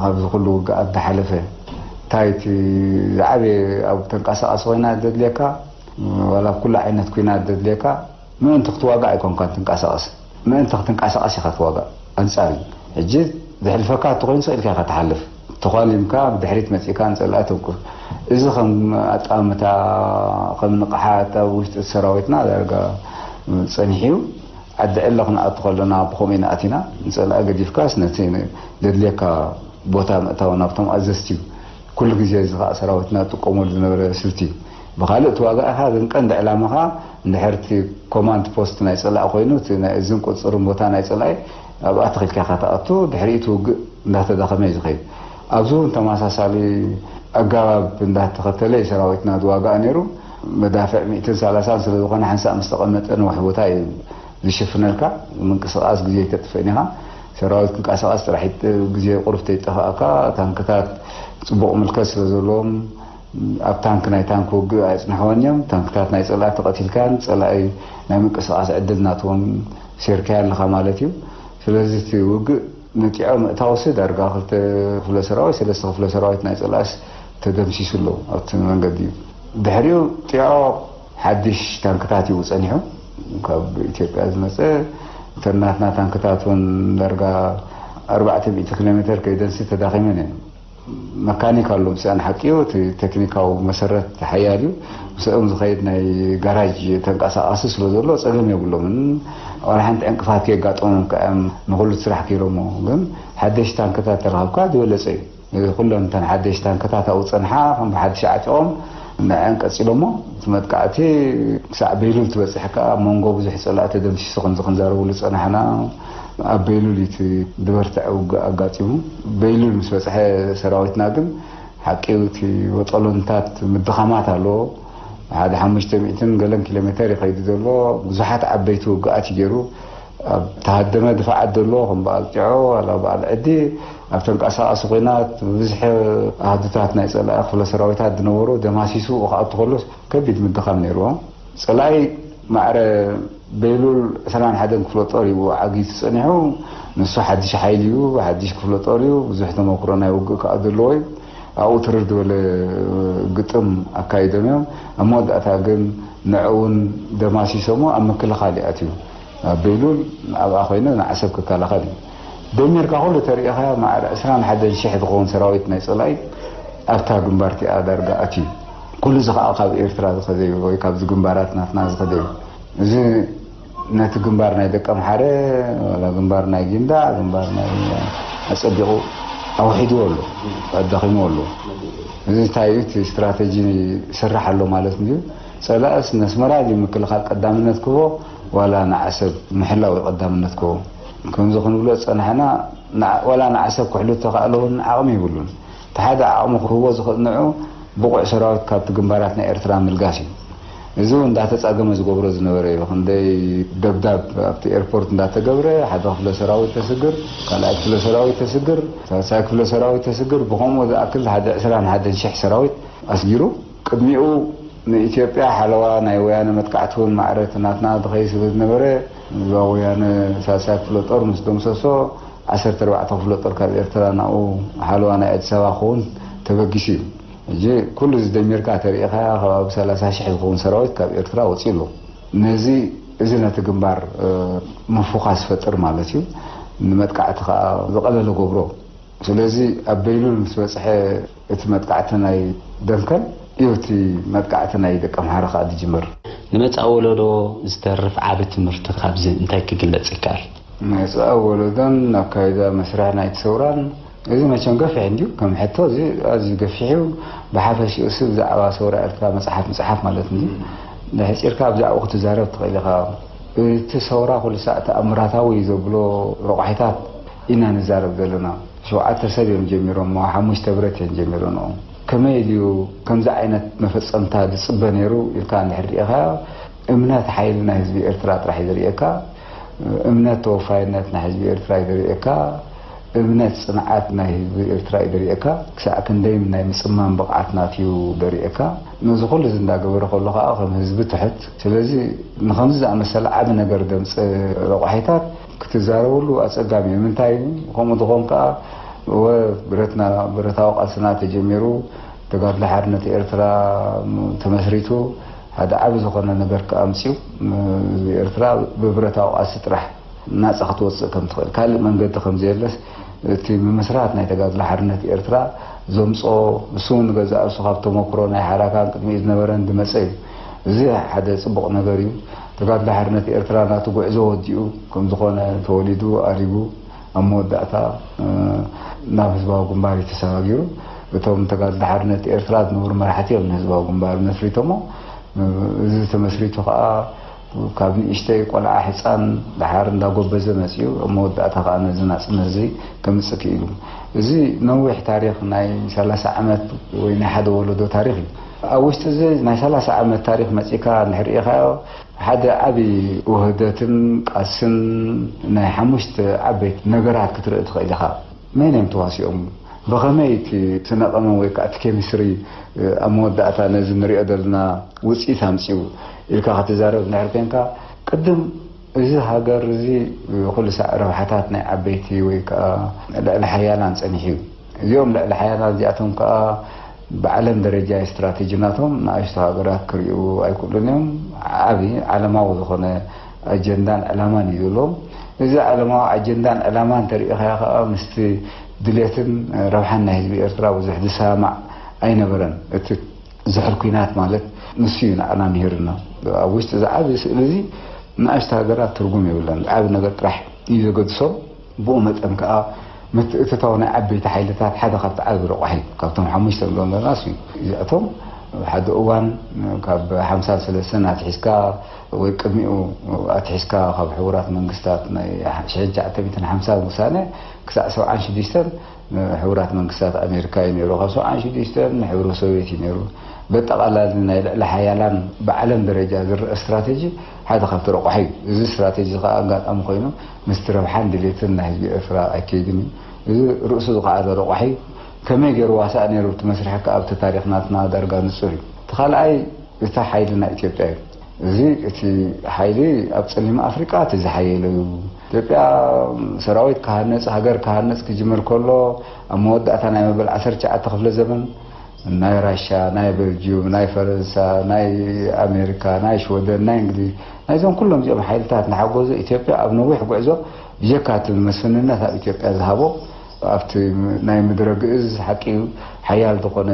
ካብዚ ኩሉ ውግኣት ዝሓለፈ እንታይ እቲ ዝዓበየ ኣብ ተንቀሳቐሲ ኮይና ዘድልየካ፣ ዋላ ኣብ ኩሉ ዓይነት ኩናት ዘድልየካ ምእንቲ ክትዋጋእ ኣይኮንካን ትንቀሳቐስ፣ ምእንቲ ክትንቀሳቐስ ኢኻ ትዋጋእ። ኣንጻር እዩ። ሕጂ ዝሕልፈካ እንተኾይኑ ስቕ ኢልካ ኢኻ ትሓልፍ። ተዃሊምካ ብድሕሪት መጺእካ ንጸላኢ ተንኩፍ። እዚ ከም ኣጣምታ፣ ከም ንቕሓት ኣብ ውሽጢ ሰራዊትና ዳርጋ ጸኒሑ እዩ። ዓዲ ዕለ ክንኣቱ ከለና ብኸምኡ ኢና ኣቲና። ንጸላኢ ገዲፍካስ ነቲ ዘድልየካ ቦታ ምእታው ናብቶም ኣዘዝቲ እዩ። ኩሉ ግዜ እዚ ኸኣ ሰራዊትና ዝጥቀመሉ ዝነበረ ስልቲ እዩ። ብኻልእ ተዋጋእኻ ግን ቀንዲ ዕላማኻ እንድሕር እቲ ኮማንድ ፖስት ናይ ጸላኢ ኮይኑ፣ እቲ ናይ እዝን ቁጽጽርን ቦታ ናይ ጸላኢ ኣብኣ ተኺልካ ኢኻ ትኣቱ። ድሕሪኡ እቲ ውግእ እንዳተዳኸመ እዩ ዝኸይድ። ኣብዚ እውን ተመሳሳሊ ኣገባብ እንዳተኸተለ እዩ ሰራዊትና ዝዋጋእ ነይሩ። መዳፍዕ ሚእትን ሰላሳን ስለ ዝኾነ ሓንሳእ ምስ ተቐመጠ ነዊሕ ቦታ እዩ ዝሽፍነልካ። ምንቅስቓስ ግዜ ኣይተጥፍእን ኢኻ። ሰራዊት ክንቀሳቐስ ጥራሕ ይጥ-፣ ግዜ ቁሩብ ተይጠፋእካ። ታንክታት ጽቡቕ ምልከት ስለ ዘለዎም ኣብ ታንክ ናይ ታንክ ውግእ ኣይጽንሕዎን እዮም። ታንክታት ናይ ጸላኢ ተቐቲልካን ጸላኢ ናይ ምንቅስቓስ ዕድል ናትዎም ሴርካዮ ኣለኻ ማለት እዩ። ስለዚ እቲ ውግእ ንጢዖ ምእታውሲ ዳርጋ ክልተ ክፍለ ሰራዊት፣ ሰለስተ ክፍለ ሰራዊት ናይ ጸላእስ ተደምሲሱ ኣሎ ኣብቲ መንገዲ እዩ። ድሕሪኡ ጢዖ ሓድሽ ታንክታት እዩ ጸኒሑ። ካብ ኢትዮጵያ ዝመጸ እተን ናትና ታንክታት እውን ዳርጋ ኣርባዕተ ሚእቲ ኪሎ ሜተር ከይደንሲ ተዳኺመን እየን። መካኒክ ኣሎ ምስኣን ሓቂ እዩ። እቲ ቴክኒካዊ መሰረት ሓያል እዩ። ምስኦም ዝኸይድ ናይ ጋራጅ ተንቀሳቓሲ ስለ ዘሎ ጸገም የብሎምን። ዋላ ሓንቲ ዕንቅፋት ከየጋጠሞም ከ እዮም ንኹሉ እቲ ስራሕ ከይሮሞ። ግን ሓደሽ ታንክታት ተረኸብካ ዝበለጸ እዩ። እዚ ኩለን እተን ሓደሽ ታንክታት ኣብኡ ጸንሓ ከም ብሓድሽ ዓጢቖም ንዐን ቀጺሎሞ። እቲ መጥቃዕቲ ክሳዕ በይሉል ትበጽሕ ከኣ ኣብ መንጎ ብዙሕ ጸላእቲ ተደምሲሱ ከምዚ ክንዛረበሉ ዝጸናሕና። ኣብ በይሉል እዩ እቲ ዝበርትዐ ውግእ ኣጋጢሙ። በይሉል ምስ በጽሐ ሰራዊትና ግን ሓቂ እቲ ወጠሎንታት ምድኻማት ኣለዎ። ሓደ ሓሙሽተ ሚእትን ገለን ኪሎ ሜተር ይኸይድ ዘሎ። ብዙሓት ዓበይቲ ውግኣት እዩ ገይሩ። ኣብ ተሃደመ ድፋዓት ዘሎ ከም በዓል ጢዖ ዋላ በዓል ዕዲ ኣብ ተንቀሳቓሲ ኹናት ብብዝሒ ኣሃዱታት ናይ ጸላኢ ክፍለ ሰራዊታት ዝነበሩ ደማሲሱ ክኣቱ ከሎስ ከቢድ ምድኻም ነይርዎ። ጸላኢ ማዕረ ቤሉል ዕስራን ሓደን ክፍለ ጦር እዩ ዓጊቱ ጸኒሑ። ንሱ ሓድሽ ሓይሊ እዩ፣ ሓድሽ ክፍለ ጦር እዩ፣ ብዙሕ ተመክሮ ናይ ውግእ ከኣ ዘለዎ እዩ። ኣብኡ ትርር ዝበለ ግጥም ኣካይዶም እዮም። ኣብ መወዳእታ ግን ንዕኡ እውን ደማሲሶሞ ኣብ ምክልኻል እዩ ኣትዩ። ኣብ ቤሉል ኣብኣ ኮይኑ ንዓሰብ ክከላኸል እዩ። ደሚርካ ኩሉ ተሪኢኻ ማዕረ ዕስራን ሓደን ሽሕ ዝኸውን ሰራዊት ናይ ጸላኢ ኣብታ ግንባር እቲኣ ዳርጋ ኣትዩ። ኩሉ እዚ ኸኣ ካብ ኤርትራ ዝኸደ እዩ ወይ ካብዚ ግንባራት ናትና ዝኸደ እዩ። እዚ ነቲ ግንባር ናይ ደቀምሓረ ዋላ ግንባር ናይ ጊንዳዕ፣ ግንባር ናይ ኣጸቢቑ ኣውሒድዎ ኣሎ፣ ኣዳኺምዎ ኣሎ። እዚ እንታይ እዩ? እቲ ስትራተጂ ይስራሕ ኣሎ ማለት እንድዩ። ጸላእስ ነስመራ ድዩ ምክልኻል ቀዳምነት ክህቦ ዋላ ንዓሰብ ምሕላው እዩ ቀዳምነት ክህቦ? ከምዚ ክንብሎ ዝጸናሕና ንዓ-፣ ዋላ ንዓሰብ ክሕሉ እተኻእለ እውን ዓቕሚ የብሉን። እቲ ሓደ ዓቕሚ ክህቦ ዝኽእል ንዑ ብቑዕ ሰራዊት ካብቲ ግንባራት ናይ ኤርትራ ምልጋስ እዩ። እዚ እውን እንዳተጻገመ ዝገብሮ ዝነበረ እዩ። ክንደይ ደብዳብ ኣብቲ ኤርፖርት እንዳተገብረ ሓደ ክፍለ ሰራዊት ተስግር፣ ካልኣይ ክፍለ ሰራዊት ተስግር፣ ሳልሳይ ክፍለ ሰራዊት ተስግር፣ ብኸምኡ ዝኣክል ሓደ ዕስራን ሓደን ሽሕ ሰራዊት ኣስጊሩ። ቅድሚኡ ንኢትዮጵያ ሓለዋ ናይ ወያነ መጥቃዕቲ እውን ማዕረ እቲ ናትና ዝኸይድ ስለ ዝነበረ፣ ህዝባዊ ወያነ ሳልሳይ ክፍለ ጦር ምስ ደምሰሶ፣ ዓሰርተ ኣርባዕተ ክፍለ ጦር ካብ ኤርትራ ናብኡ ሓለዋ ናይ ኣዲስ ኣበባ ክኸውን ተበጊሱ እዩ። ሕጂ ኩሉ እዚ ደሚርካ ተሪኢኻ ከባቢ ሰላሳ ሽሕ ዝኸውን ሰራዊት ካብ ኤርትራ ወፂኡ ኣሎ። ነዚ፣ እዚ ነቲ ግንባር፣ እ፣ ምፉኻስ ፈጥር ማለት እዩ። ንመጥቃዕቲ ከዓ ዝቐለለ ገብሮ። ስለዚ ኣብ በይሉል ምስ በጽሐ እቲ መጥቃዕቲ ናይ ደንከል እዩ፣ እቲ መጥቃዕቲ ናይ ደቀምሓረ ከኣ ዝጅምር። ንመጻኢ ወለዶ ዝተርፍ ዓቢ ትምህርቲ ካብዚ እንታይ ክግለጽ ይከኣል? መጻኢ ወለዶን ኣካይዳ መስርሕ ናይቲ ሰውራን፣ እዚ መቸም ገፊሕ እንድዩ። ከም ሕቶ እዚ ኣዝዩ ገፊሕ እዩ። ብሓፈሽኡ እዚ ብዛዕባ ሰውራ ኤርትራ መጽሓፍ ምጽሓፍ ማለት እንድዩ። ንሕጺርካ ብዛዕባኡ ክትዛረብ ትኽእል ኢኻ። እቲ ሰውራ ኩሉ ሳዕ ተኣምራታዊ እዩ ዘብሎ ረቋሒታት ኢና ንዛረብ ዘለና። ሸውዓተ ሰብ እዮም ጀሚሮሞ፣ ሓሙሽተ ብረት እዮም ጀሚሮንኦ። ከመይ ኢሉ እዩ ከምዚ ዓይነት መፈጸምታ ዝጽበ ነይሩ ኢልካ እንድሕር ርኢኻዮ፣ እምነት ሓይሊ ናይ ህዝቢ ኤርትራ ጥራሕ እዩ ዘርእየካ። እምነት ተወፋይነት ናይ ህዝቢ ኤርትራ እዩ ዘርእየካ። እምነት ጽንዓት ናይ ህዝቢ ኤርትራ እዩ ዘርእየካ። ክሳዕ ክንደይ ናይ ምጽማም ብቕዓት ናትዩ ዘርእየካ። ነዚ ኩሉ እዚ እንዳገበረ ከሎ ከኣ ከም ህዝቢ ትሕት። ስለዚ ንኸምዚ ዝኣመሰለ ዓቢ ነገር ደምጽ ረቋሒታት ክትዛረበሉ ኣጸጋሚ እዩ። ምንታይ ከምኡ ዝኾን ከኣ ወ ብረትና ብረታዊ ቃልስና ተጀሚሩ ተጋድሎ ሓርነት ኤርትራ ተመስሪቱ ሓደ ዓቢ ዝኾነ ነገር ከኣ ኣምጽኡ። ህዝቢ ኤርትራ ብብረታዊ ቃልሲ ጥራሕ ናጻ ክትወጽእ ከም ትኽእል ካልእ መንገዲ ከም ዘየለስ እቲ ምምስራት ናይ ተጋድሎ ሓርነት ኤርትራ ዘምጽኦ እሱ እውን ገዛእ ርእሱ ካብ ተመክሮ ናይ ሓራካን ቅድሚኡ ዝነበረን ዝመጸ እዩ። እዚ ሓደ ጽቡቕ ነገር እዩ። ተጋድሎ ሓርነት ኤርትራ ናቱ ጉዕዞ ወዲኡ ከም ዝኾነ ተወሊዱ ኣሪጉ ኣብ መወዳእታ ናብ ህዝባዊ ግንባር እዩ ተሰጋጊሩ። እቶም ተጋድሎ ሓርነት ኤርትራ ዝነበሩ መራሕቲ እዮም ንህዝባዊ ግንባር መስሪቶሞ። እዚ ተመስሪቱ ከዓ ካብ ንእሽተይ ቆልዓ ህፃን ደሓር እንዳጎበዘ መፅኡ ኣብ መወዳእታ ከዓ ነዚ ናፅነት እዚ ከምፅእ ክኢሉ። እዚ ነዊሕ ታሪክ ናይ ሰላሳ ዓመት ወይ ናይ ሓደ ወለዶ ታሪክ እዩ። ኣብ ውሽጢ እዚ ናይ ሰላሳ ዓመት ታሪክ መፂካ እንድሕር ርኢኻዮ ሓደ ዓብዪ ውህደትን ቃልስን ናይ ሓሙሽተ ዓበይቲ ነገራት ክትርኢ ትኽእል ኢኻ። መን እዮም ተዋሲኦም? ብኸመይ እቲ ስነ ቀመም ወይ ከዓ እቲ ኬሚስትሪ ኣብ መወዳእታ ነዚ ንሪኦ ዘለና ውፅኢት ኣምፅኡ ኢልካ ክትዛረብ እንድሕር ኮንካ ቅድም እዚ ሃገር እዚ ኩሉ ሳዕ ረብሓታት ናይ ዓበይቲ ወይ ከዓ ልዕሊ ሓያላን ፀኒሑ እዩ። እዚኦም ልዕሊ ሓያላን እዚኣቶም ከዓ ብዓለም ደረጃ ስትራቴጂ ናቶም ንኣሽቱ ሃገራት ክርእዩ ኣይክእሉን እዮም። ዓቢ ዓለማዊ ዝኾነ ኣጀንዳን ዕላማን እዩ ዘለዎም። እዚ ዓለማዊ ኣጀንዳን ዕላማን እንተሪኢኻዮ ከዓ ምስቲ ድሌትን ረብሓን ናይ ህዝቢ ኤርትራ ብዙሕ ዝሰማማዕ ኣይነበረን። እቲ ዝሕል ኲናት ማለት ንሱ እዩ ንዓና ምሂርና። ኣብ ውሽጢ እዚ ዓቢ ስእሊ እዚ ንኣሽቱ ሃገራት ትርጉም የብለን። ዓቢ ነገር ጥራሕ እዩ ዘገድሶም። ብኡ መጠን ከዓ ምትእትታው ናይ ዓበይቲ ሓይልታት ሓደ ካብቲ ዓቢ ረቋሒ እዩ። ካብቶም ሓሙሽተ ንብሎም ዘለና እሱ እዩ። እዚኣቶም ሓደ እዋን ካብ ሓምሳ ሰለስተን ኣትሒዝካ ወይ ቅድሚኡ ኣትሒዝካ ካብ ሕቡራት መንግስታት ናይ ሽሕን ትሽዓተ ሚእትን ሓምሳን ውሳነ ክሳዕ ሰብዓን ሽዱሽተን ንሕቡራት መንግስታት ኣሜሪካ እዩ ነይሩ። ካብ ሰብዓን ሽዱሽተን ንሕብረ ሶቪየት እዩ ነይሩ። በጠቓላሊ ናይ ልዕሊ ሓያላን ብዓለም ደረጃ ዝረአ ስትራቴጂ ሓደ ካብቲ ረቋሒ እዩ። እዚ ስትራቴጂ ከዓ ኣጋጣሚ ኮይኑ ምስቲ ረብሓን ድሌትን ናይ ህዝቢ ኤርትራ ኣይከይድን እዩ። እዚ ርእሱ ዝኸኣለ ረቋሒ እዩ። ከመይ ገይሩ ዋሳእ ነይሩ እቲ መስርሒ ከዓ ኣብቲ ታሪኽ ናትና ዳርጋ ንጹር እዩ። እቲ ካልኣይ እቲ ሓይሊ ናይ ኢትዮጵያ እዩ። እዚ እቲ ሓይሊ ኣብ ጸሊም ኣፍሪቃ እቲ ዝሓየለ እዩ። ኢትዮጵያ ሰራዊት ክሃነጽ፣ ሃገር ክሃነጽ ክጅምር ከሎ ኣብ መወዳእታ ናይ መበል ዓሰርተ ትሽዓተ ክፍለ ዘመን ናይ ራሻ፣ ናይ ቤልጅዩም፣ ናይ ፈረንሳ፣ ናይ ኣሜሪካ፣ ናይ ሽወደን፣ ናይ እንግሊዝ፣ ናይዞም ኩሎም እዚኦም ሓይልታት እናሓገዙ ኢትዮጵያ ኣብ ነዊሕ ጉዕዞ ብጀካ እቲ መስፍንነት ኣብ ኢትዮጵያ ዝሃቦ ኣብቲ ናይ ምድረ ግእዝ ሓቂ እዩ ሓያል ዝኾነ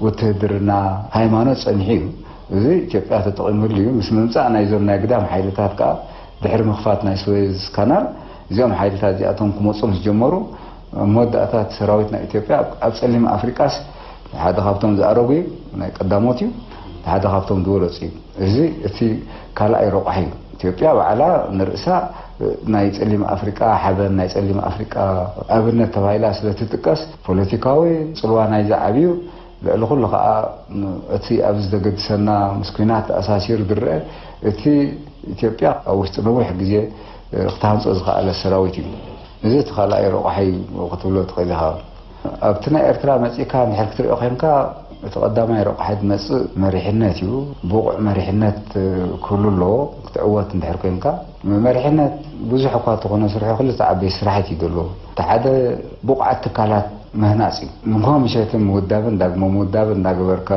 ውትህድርና ሃይማኖት ጸኒሑ እዩ። እዚ ኢትዮጵያ ተጠቒሙሉ እዩ። ምስ ምምጻእ ናይዞም ናይ ግዳም ሓይልታት ከኣ ድሕሪ ምኽፋት ናይ ስዌዝ ካናል እዚኦም ሓይልታት እዚኣቶም ክመጹ ምስ ጀመሩ ኣብ መወዳእታ እቲ ሰራዊት ናይ ኢትዮጵያ ኣብ ጸሊም ኣፍሪቃስ ሓደ ካብቶም ዝኣረጉ እዩ፣ ናይ ቀዳሞት እዩ፣ ሓደ ካብቶም ዝበለጹ እዩ። እዚ እቲ ካልኣይ ረቋሒ እዩ። ኢትዮጵያ ባዕላ ንርእሳ ናይ ጸሊም ኣፍሪቃ ሓበን፣ ናይ ጸሊም ኣፍሪቃ ኣብነት ተባሂላ ስለ ትጥቀስ ፖለቲካዊ ጽልዋ ናይዚ ዓብዩ። ልዕሊ ኩሉ ከዓ እቲ ኣብዚ ዘገድሰና ምስ ኲናት ተኣሳሲሩ ዝረአ እቲ ኢትዮጵያ ኣብ ውሽጢ ነዊሕ ግዜ ክትሃንጾ ዝኸኣለ ሰራዊት እዩ። እዚ እቲ ካልኣይ ረቋሒ ክትብሎ ትኽእል ኢኻ። ኣብቲ ናይ ኤርትራ መጺእካ እንድሕር ክትሪኦ ኮንካ እቲ ቀዳማይ ረቋሒ ዝመጽእ መሪሕነት እዩ። ብቑዕ መሪሕነት ክህሉ ኣለዎ ክትዕወት እንድሕር ኮንካ። መሪሕነት ብዙሕ እኳ እንተኾነ ስርሑ ክልተ ዓበይቲ ስራሕቲ እዩ ዘለዎ። እቲ ሓደ ብቑዓት ትካላት ምህናጽ እዩ። ንግሆ ምሸትን ምውዳብን ዳግመ ምውዳብን እናገበርካ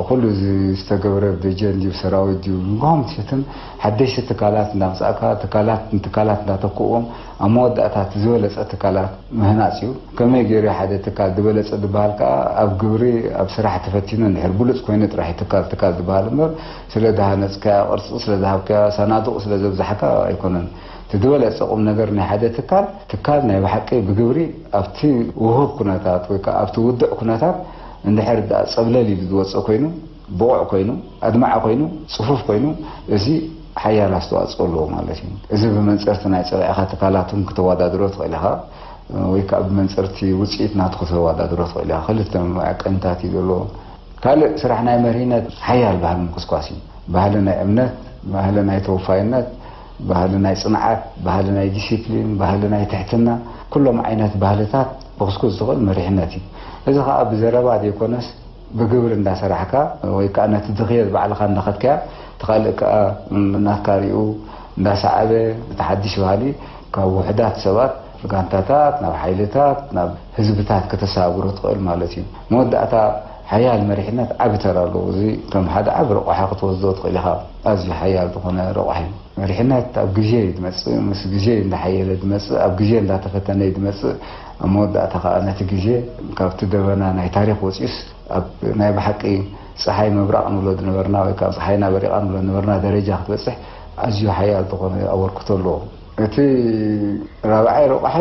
ኩሉ እዚ ዝተገብረ ብደጀን ድዩ ሰራዊት ድዩ ንግሆ ምሸትን ሓደሽቲ ትካላት እንዳምጻእካ ትካላት ንትካላት እንዳተክእዎም ኣብ መወዳእታ እቲ ዝበለጸ ትካላት ምህናጽ እዩ። ከመይ ገይሩ ሓደ ትካል ዝበለጸ ዝበሃል ከኣ ኣብ ግብሪ ኣብ ስራሕ ተፈቲኑ እንድሕር ብሉጽ ኮይኑ ጥራሕ እዩ ትካል ትካል ዝበሃል እምበር ስለ ዝሃነጽካያ ቅርጺ ስለ ዝሃብካያ ሳናዱቕ ስለ ዘብዛሕካ ኣይኮነን። እቲ ዝበለጸ ቁም ነገር ናይ ሓደ ትካል ትካል ናይ ብሓቂ ብግብሪ ኣብቲ ውሁብ ኩነታት ወይ ከዓ ኣብቲ ውዱዕ ኩነታት እንድሕር ደኣ ጸብለል ኢሉ ዝወፅእ ኮይኑ ብቑዕ ኮይኑ ኣድማዒ ኮይኑ ፅፉፍ ኮይኑ እዚ ሓያል ኣስተዋፅኦ ኣለዎ ማለት እዩ። እዚ ብመንፅርቲ ናይ ፀላኢኻ ትካላት እውን ክተወዳድሮ ትኽእል ኢኻ ወይ ከዓ ብመንፅርቲ ውፅኢት ናቱ ክተወዳድሮ ትኽእል ኢኻ። ክልተ መዐቀኒታት እዩ ዘለዎ። ካልእ ስራሕ ናይ መሪሕነት ሓያል ባህሊ ምኩስኳስ እዩ። ባህሊ ናይ እምነት፣ ባህሊ ናይ ተወፋይነት፣ ባህሊ ናይ ጽንዓት፣ ባህሊ ናይ ዲሲፕሊን፣ ባህሊ ናይ ትሕትና፣ ኩሎም ዓይነት ባህልታት ብክስኩስ ዝኽእል መሪሕነት እዩ። እዚ ኸኣ ብዘረባ ዘይኮነስ ብግብሪ እንዳሰራሕካ ወይ ከኣ ነቲ ድኽየት ባዕልኻ እንዳኸድካያ፣ እቲ ካልእ ከኣ ናትካ ሪኡ እንዳሰዓበ፣ እቲ ሓድሽ ባህሊ ካብ ውሑዳት ሰባት፣ ጋንታታት፣ ናብ ሓይልታት፣ ናብ ህዝብታት ከተሰጋግሮ ትኽእል ማለት እዩ። መወዳእታ ሓያል መሪሕነት ዓቢ ተራ ኣለዎ። እዚ ከም ሓደ ዓቢ ረቋሒ ክትወስዶ ትኽእል ኢኻ። ኣዝዩ ሓያል ዝኾነ ረቋሒ። መሪሕነት ኣብ ግዜ እዩ ዝመጽእ፣ ምስ ግዜ እዩ እንዳሓየለ ዝመጽእ፣ ኣብ ግዜ እንዳተፈተነ እዩ ዝመጽእ። ኣብ መወዳእታ ከኣ ነቲ ግዜ ካብቲ ደበና ናይ ታሪኽ ወጺኡስ ኣብ ናይ ብሓቂ ጸሓይ ምብራቕ ንብሎ ዝነበርና ወይ ከዓ ጸሓይና በሪቓ ንብሎ ዝነበርና ደረጃ ክትበጽሕ ኣዝዩ ሓያል ዝኾነ ኣበርክቶ ኣለዎ። እቲ ራብዓይ ረቋሒ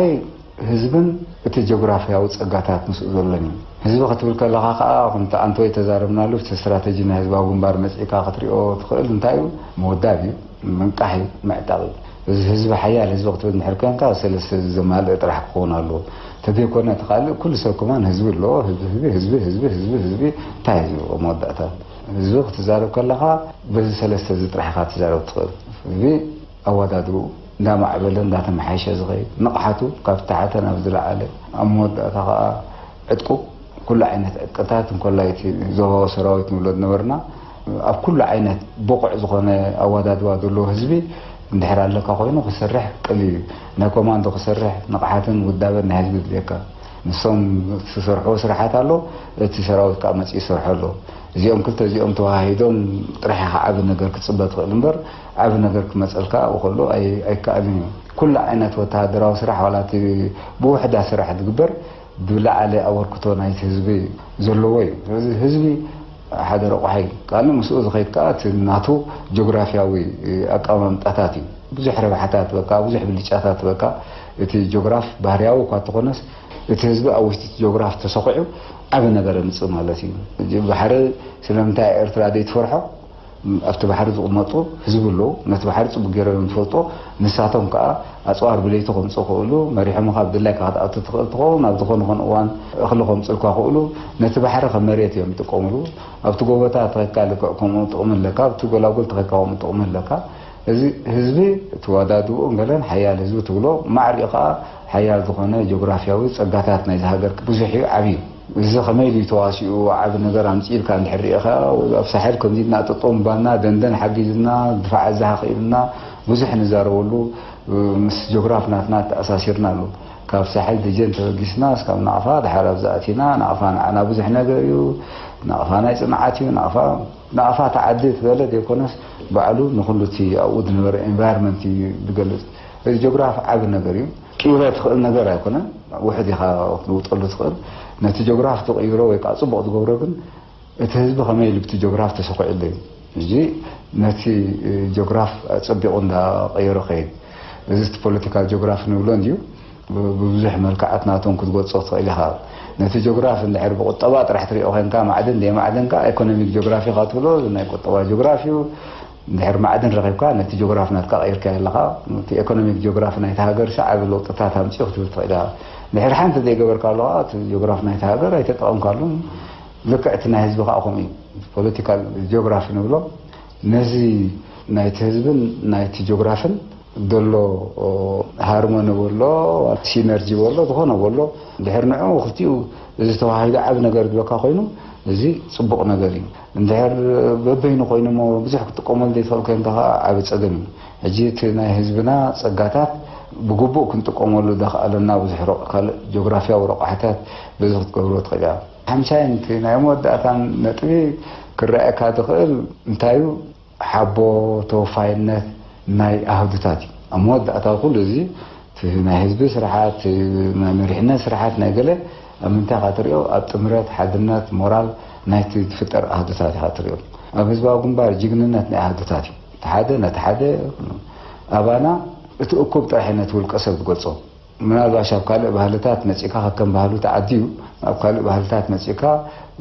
ህዝብን እቲ ጂኦግራፍያዊ ጸጋታት ምስኡ ዘሎን እዩ። ህዝቢ ክትብል ከለኻ ከኣ ከምቲ ኣንቶይ ተዛረብናሉ፣ እቲ ስትራተጂ ናይ ህዝባዊ ግንባር መጺእካ ክትሪኦ ትኽእል እንታይ እዩ? ምውዳብ እዩ፣ ምንቃሕ እዩ፣ ምዕጣቕ እዩ። እዚ ህዝቢ ሓያል ህዝቢ ክትብል እንድሕር ኮንካ ሰለስተ ዘማልእ ጥራሕ ክኸውን ኣለዎ። ተዘይኮነ እቲ ካልእ ኩሉ ሰብ ከማን ህዝቢ ኣለዎ። ህዝቢ ህዝቢ ህዝቢ ህዝቢ ህዝቢ ህዝቢ እንታይ ህዝቢ መወዳእታ ህዝቢ ክትዛረብ ከለኻ በዚ ሰለስተ እዚ ጥራሕ ኢኻ ትዛረብ ትኽእል። ህዝቢ ኣወዳድኡ እንዳማዕበለ እንዳተመሓየሸ ዝኸይድ፣ ንቕሓቱ ካብ ዝተሓተ ናብ ዝለዓለ፣ ኣብ መወዳእታ ከኣ ዕጥቁ፣ ኩሉ ዓይነት ዕጥቅታት፣ እንኮላይ እቲ ዞባዊ ሰራዊት ንብሎ ዝነበርና፣ ኣብ ኩሉ ዓይነት ብቑዕ ዝኾነ ኣወዳድባ ዘለዎ ህዝቢ እንድሕር ኣለካ ኮይኑ ክሰርሕ ቅልል እዩ። ናይ ኮማንዶ ክሰርሕ ንቕሓትን ውዳበን ናይ ህዝቢ ድልየካ። ንሶም ዝሰርሕዎ ስራሓት ኣሎ፣ እቲ ሰራዊት ከዓ መፂኡ ይሰርሖ ኣሎ። እዚኦም ክልተ እዚኦም ተዋሃሂዶም ጥራሕ ኢኻ ዓቢ ነገር ክትፅበ ትኽእል እምበር፣ ዓቢ ነገር ክመፀልካ ኣብኡ ከሎ ኣይ-፣ ኣይከኣልን እዩ። ኩሉ ዓይነት ወተሃደራዊ ስራሕ፣ ዋላ እቲ ብውሕዳት ስራሕ ዝግበር፣ ብላዕሊ ኣበርክቶ ናይቲ ህዝቢ ዘለዎ እዩ። ስለዚ ህዝቢ ሓደ ረቋሒ እዩ። ካልእ ምስኡ ዝኸይድ ከኣ እቲ ናቱ ጂኦግራፍያዊ ኣቀማምጣታት እዩ። ብዙሕ ረብሓታት በቃ፣ ብዙሕ ብልጫታት በቃ። እቲ ጂኦግራፍ ባህርያዊ እኳ እንተኾነስ፣ እቲ ህዝቢ ኣብ ውሽጢ እቲ ጂኦግራፍ ተሰኺዑ ዓቢ ነገር የምጽእ ማለት እዩ። ሕጂ ባሕሪ ስለምንታይ ኤርትራ ዘይትፈርሖ? ኣብቲ ባሕሪ ዝቕመጡ ህዝቢ ኣለዉ። ነቲ ባሕሪ ጽቡቕ ገይሮም እዮም ዝፈልጡ። ንሳቶም ከኣ ኣጽዋር ብለይቲ ከምጽኡ ክእሉ፣ መሪሖምኻ ብድላይካ ክትኣቱ ትኽእል ትኸውን። ኣብ ዝኾነ ይኹን እዋን እኽሊ ከምጽኡልካ ክእሉ፣ ነቲ ባሕሪ ከም መሬት እዮም ዝጥቀምሉ። ኣብቲ ጎቦታት ተኸድካ ልክዕ ከምኡ ጥቕሚ ኣለካ፣ ኣብቲ ጎላጉል ተኸድካ ከምኡ ጥቕሚ ኣለካ። እዚ ህዝቢ እቲ ኣወዳድብኡ ገለን ሓያል ህዝቢ ትብሎ፣ ማዕሪኡ ከኣ ሓያል ዝኾነ ጂኦግራፍያዊ ጸጋታት ናይዚ ሃገር ብዙሕ እዩ፣ ዓቢ እዩ። እዚ ከመይ ኢሉ እዩ ተዋሲኡ፣ ዓቢ ነገር ኣምጺኡ ኢልካ እንድሕር ርኢኻ፣ ኣብ ሳሕል ከምዚ ኢልና ጠጠው ምባልና፣ ደንደን ሓጊዝና፣ ድፋዕ ኣዛሓ ክኢልና፣ ብዙሕ ንዛረበሉ፣ ምስ ጂኦግራፍ ናትና ተኣሳሲርና ኣሎ። ካብ ሳሕል ደጀን ተበጊስና፣ እስካብ ናቕፋ፣ ድሓር ኣብዚ ኣቲና፣ ናቕፋ ንዓና ብዙሕ ነገር እዩ። ናቕፋ ናይ ጽንዓት እዩ። ናቕፋ፣ ናቕፋ ተዓዲ ትበለ ዘይኮነስ፣ ባዕሉ ንኹሉ እቲ ኣብኡ ዝነበረ ኤንቫይሮንመንት እዩ ዝገልጽ። እዚ ጂኦግራፍ ዓቢ ነገር እዩ። ቅይሮ ትኽእል ነገር ኣይኮነን። ውሕድ ኢኻ ክትልውጠሉ ትኽእል። ነቲ ጂኦግራፍ ትቕይሮ ወይ ከዓ ጽቡቕ ትገብሮ ግን፣ እቲ ህዝቢ ከመይ ኢሉ ብቲ ጂኦግራፍ ተሰኺዑ ኣሎ እዩ። ሕጂ ነቲ ጂኦግራፍ ኣጸቢቑ እንዳቐየሮ ከይድ። እዚ እቲ ፖለቲካል ጂኦግራፍ ንብሎ እንድዩ። ብ-፣ ብብዙሕ መልክዓት ናቶም ክትገልጾ ትኽእል ኢኻ። ነቲ ጂኦግራፍ እንድሕር ብቁጠባ ጥራሕ ትሪኦ ኮንካ፣ ማዕድን ደይ ማዕድን ከኣ ኢኮኖሚክ ጂኦግራፊ ኢኻ ትብሎ፣ እዚ ናይ ቁጠባ ጂኦግራፊ እዩ። እንድሕር ማዕድን ረኺብካ፣ ነቲ ጂኦግራፍ ናትካ ቀይርካዮ ኣለኻ። እቲ ኢኮኖሚክ ጂኦግራፊ ናይቲ ሃገር ሰዓቢ ለውጥታት ኣምጺኡ ክትብል ትኽእል ኢኻ። እንድሕር ሓንቲ ዘይገበርካ ኣለኻ፣ እቲ ጂኦግራፍ ናይቲ ሃገር ኣይተጠቐምካሉን። ልክዕ እቲ ናይ ህዝቢ ከኣ ከምኡ እዩ። ፖለቲካል ጂኦግራፊ ንብሎ፣ ነዚ ናይቲ ህዝብን ናይቲ ጂኦግራፍን ዘሎ፣ ኦ፣ ሃርሞኒ በሎ፣ ሲነርጂ በሎ፣ ዝኾነ በሎ፣ እንድሕር ንዕኡ ክልቲኡ እዚ ተዋሂዱ ዓቢ ነገር ዝበካ ኮይኑ፣ እዚ ጽቡቕ ነገር እዩ። እንድሕር በበይኑ ኮይኑ እሞ ብዙሕ ክትጥቀመሉ ዘይትኽእል ኮይንካ ከኣ ዓቢ ጸገም እዩ። ሕጂ እቲ ናይ ህዝብና ጸጋታት ብግቡእ ክንጥቀመሉ ዘኽኣለና ብዙሕ ሮቕ-፣ ካልእ ጂኦግራፍያዊ ረቋሕታት በዚ ክትገብሮ ትኽእል ኢኻ። ሓምሻይን እቲ ናይ መወዳእታን ነጥቢ ክረኣየካ ዝኽእል እንታይ እዩ? ሓቦ፣ ተወፋይነት ናይ ኣሃዱታት እዩ። ኣብ መወዳእታ ኩሉ እዚ እቲ ናይ ህዝቢ ስርሓት፣ ናይ መሪሕነት ስርሓት፣ ናይ ገለ ኣብ ምንታይ ኢኻ ትሪኦ? ኣብ ጥምረት፣ ሓድነት፣ ሞራል ናይቲ ዝፍጠር ኣሃዱታት ኢኻ ትሪኦ። ኣብ ህዝባዊ ግንባር ጅግንነት ናይ ኣሃዱታት እዩ። እቲ ሓደ ነቲ ሓደ፣ ኣባና እቲ እኩብ ጥራሕ ነቲ ውልቀ ሰብ ዝገልጾ። ምናልባሽ ኣብ ካልእ ባህልታት መጺእካ ከከም ባህሉ ተዓድዩ፣ ኣብ ካልእ ባህልታት መጺእካ፣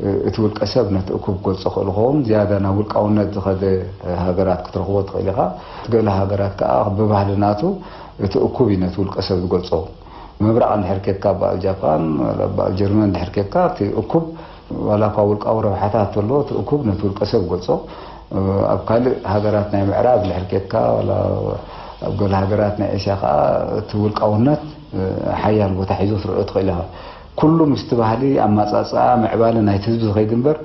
እ፣ እቲ ውልቀ ሰብ ነቲ እኩብ ክገልጾ ክእል ይኸውን። ዝያዳ ናብ ውልቃውነት ዝኸደ፣ እ፣ ሃገራት ክትረኽቦ ትኽእል ኢኻ። ገለ ሃገራት ከኣ ብባህሊ ናቱ እቲ እኩብ እዩ ነቲ ውልቀ ሰብ ዝገልጾ። ምብራቕ እንድሕር ኬድካ፣ ኣብ በዓል ጃፓን፣ ኣብ በዓል ጀርመን እንድሕር ኬድካ፣ እቲ እኩብ ዋላ እኳ ውልቃዊ ረብሓታት ተሎ፣ እቲ እኩብ ነቲ ውልቀ ሰብ ይገልጾ። ኣብ ካልእ ሃገራት ናይ ምዕራብ እንድሕር ኬድካ፣ ዋላ ኣብ ገለ ሃገራት ናይ ኤስያ ከኣ እቲ ውልቃውነት ሓያል ቦታ ሒዙ ክትሪኦ ትኽእል ኢኻ። ኩሉ ምስቲ ባህሊ ኣማጻጽኣ ምዕባለ ናይቲ ህዝቢ ዝኸይድ እምበር፣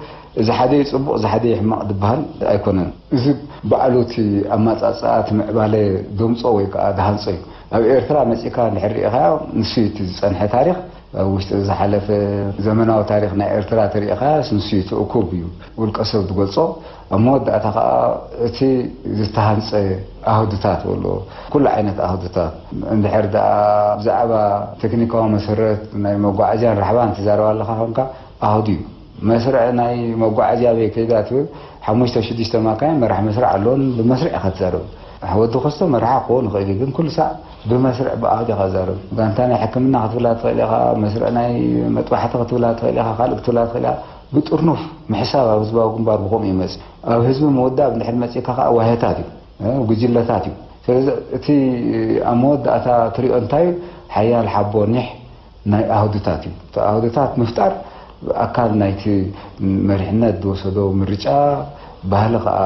እዚ ሓደ እዩ ጽቡቕ፣ እዚ ሓደ እዩ ሕማቕ ዝበሃል ኣይኮነን። እዚ ባዕሉ እቲ ኣማጻጽኣ እቲ ምዕባለ ደምጾ ወይ ከኣ ዝሃንጾ እዩ። ኣብ ኤርትራ መጺእካ እንድሕር ርኢኻዮ፣ ንሱ እዩ እቲ ዝጸንሐ ታሪኽ። ኣብ ውሽጢ ዝሓለፈ ዘመናዊ ታሪኽ ናይ ኤርትራ ተሪኢኻያስ ንሱ እዩ እቲ እኩብ እዩ ውልቀ ሰብ ዝገልጾ። ኣብ መወዳእታ ከኣ እቲ ዝተሃንጸ ኣህዱታት ወሎ፣ ኩሉ ዓይነት ኣህዱታት፣ እንድሕር ደኣ ብዛዕባ ቴክኒካዊ መሰረት ናይ መጓዓዝያን ራሕባን ትዛረብ ኣለኻ ኮንካ፣ ኣህዱ እዩ። መስርዕ ናይ መጓዓዝያ ኣበይ ከይዳ ትብል፣ ሓሙሽተ ሽዱሽተ ማካይን መራሕ መስርዕ ኣለዎን፣ ብመስርዕ ኢኻ ትዛረብ። ወዲ ኮስቶ መርሓ ክኸውን ይኽእል እዩ፣ ግን ኩሉ ሳዕ ብመስርዕ ብኣህዱ ኢኻ ትዛረብ። ጋንታ ናይ ሕክምና ክትብላ ትኽእል ኢኻ፣ መስርዕ ናይ መጥባሕቲ ክትብላ ትኽእል ኢኻ፣ ካልእ ክትብላ ትኽእል ኢኻ። ብጥርኑፍ ምሕሳብ ኣብ ህዝባዊ ግንባር ብኸምኡ ይመጽእ። ኣብ ህዝቢ ምውዳብ እንድሕር መጺእካ ከኣ ዋህታት እዩ፣ እ፣ ጉጅለታት እዩ። ስለዚ እቲ ኣብ መወዳእታ ትሪኦ እንታይ እዩ? ሓያል ሓቦ ኒሕ ናይ ኣህዱታት እዩ። እቲ ኣህዱታት ምፍጣር ኣካል ናይቲ መሪሕነት ዝወሰዶ ምርጫ፣ ባህሊ ከኣ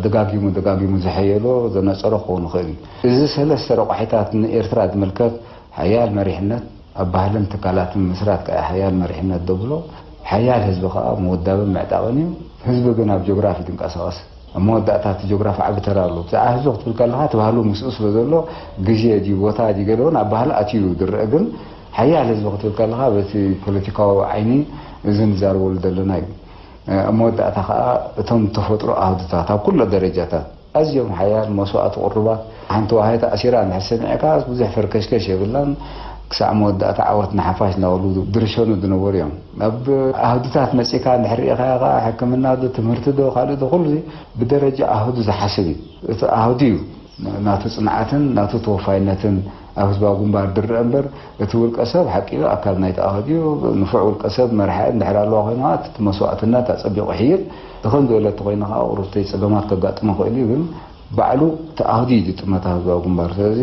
ደጋጊሙ ደጋጊሙ ዝሐየሎ ዘነጸሮ ክኸውን ይኽእል እዩ። እዚ ሰለስተ ረቋሒታት ንኤርትራ ዝምልከት፣ ሓያል መሪሕነት ኣብ ባህልን ትካላትን ምስራት ከኣ ሓያል መሪሕነት ደብሎ፣ ሓያል ህዝቢ ከኣ ምውዳብን ምዕጣቕን እዩ። ህዝቢ ግን ኣብ ጂኦግራፊ ትንቀሳቐስ። ኣብ መወዳእታ እቲ ጂኦግራፊ ዓቢ ተራ ኣለዎ። ብዛዕባ ህዝቢ ክትብል ከለኻ፣ እቲ ባህሉ ምስኡ ስለ ዘሎ፣ ግዜ ድዩ፣ ቦታ ድዩ፣ ገለ እውን ኣብ ባህሊ ኣትዩ ዝረአ። ግን ሓያል ህዝቢ ክትብል ከለኻ፣ በቲ ፖለቲካዊ ዓይኒ እዚ ንዛረበሉ ዘለና እዩ። ኣብ መወዳእታ ከኣ፣ እቶም ተፈጥሮ ኣህዱታት ኣብ ኩሎ ደረጃታት ኣዝዮም ሓያል መስዋእቲ ቅሩባት፣ ሓንቲ ዋህዮ ተኣሲራ እንድሕር ሰሚዕካ፣ ብዙሕ ፈርከሽከሽ የብላን። ክሳዕ መወዳእታ ዓወት ንሓፋሽ እናበሉ ዝርሸኑ ዝነበሩ እዮም። ኣብ ኣህዱታት መጺእካ እንድሕር ርኢኻዮ ከኣ፣ ሕክምና ዶ፣ ትምህርቲ ዶ፣ ካልእ ዶ፣ ኩሉ ብደረጃ ኣህዱ ዝሓስብ እዩ። እቲ ኣህዱ እዩ ናቱ ጽንዓትን ናቱ ተወፋይነትን ኣብ ህዝባዊ ግንባር ዝረኣ እምበር፣ እቲ ውልቀ ሰብ ሓቂ እዩ፣ ኣካል ናይቲ ኣህዱ እዩ። ንፉዕ ውልቀ ሰብ መርሓ እንድሕር ኣለዋ ኮይና፣ እቲ መስዋእትነት ኣጸቢቑ ይሕይል። እቲ ከም ዝበለቶ ኮይኑ ከኣ፣ ቁሩብተይ ጸገማት ከጋጥሞ ይኽእል እዩ፣ ግን ባዕሉ እቲ ኣህዱ እዩ ዝጥመት ኣብ ህዝባዊ ግንባር። ስለዚ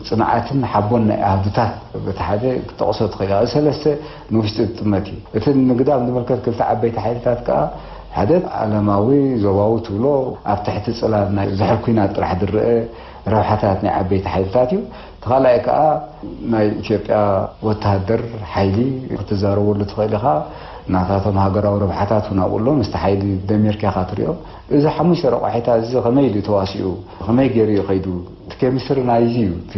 ጽንዓትን ሓቦን ናይ ኣህዱታት በቲ ሓደ ክትጠቕሶ ትኽእል ኢኻ። እዚ ሰለስተ ንውሽጢ ዝጥመት እዩ። እቲ ንግዳም ዝምልከት ክልተ ዓበይቲ ሓይልታት ከኣ፣ ሓደ ዓለማዊ ዞባዊ ትብሎ፣ ኣብ ትሕቲ ጽላል ናይ ዝሕል ኲናት ጥራሕ ዝረአ ረብሓታት ናይ ዓበይቲ ሓይልታት እዩ። እቲ ካልኣይ ከኣ ናይ ኢትዮጵያ ወተሃደር ሓይሊ ክትዛረበሉ ትኽእል ኢኻ። ናታቶም ሃገራዊ ረብሓታት እውን ኣብኡ ኣሎ። ምስቲ ሓይሊ ደሚርካ ኢኻ ትሪኦ። እዚ ሓሙሽተ ረቋሒታት እዚ ከመይ ኢሉ ተዋሲኡ? ከመይ ገይሩ እዩ ከይዱ? እቲ ኬሚስትሪ ናይዚ እዩ፣ እቲ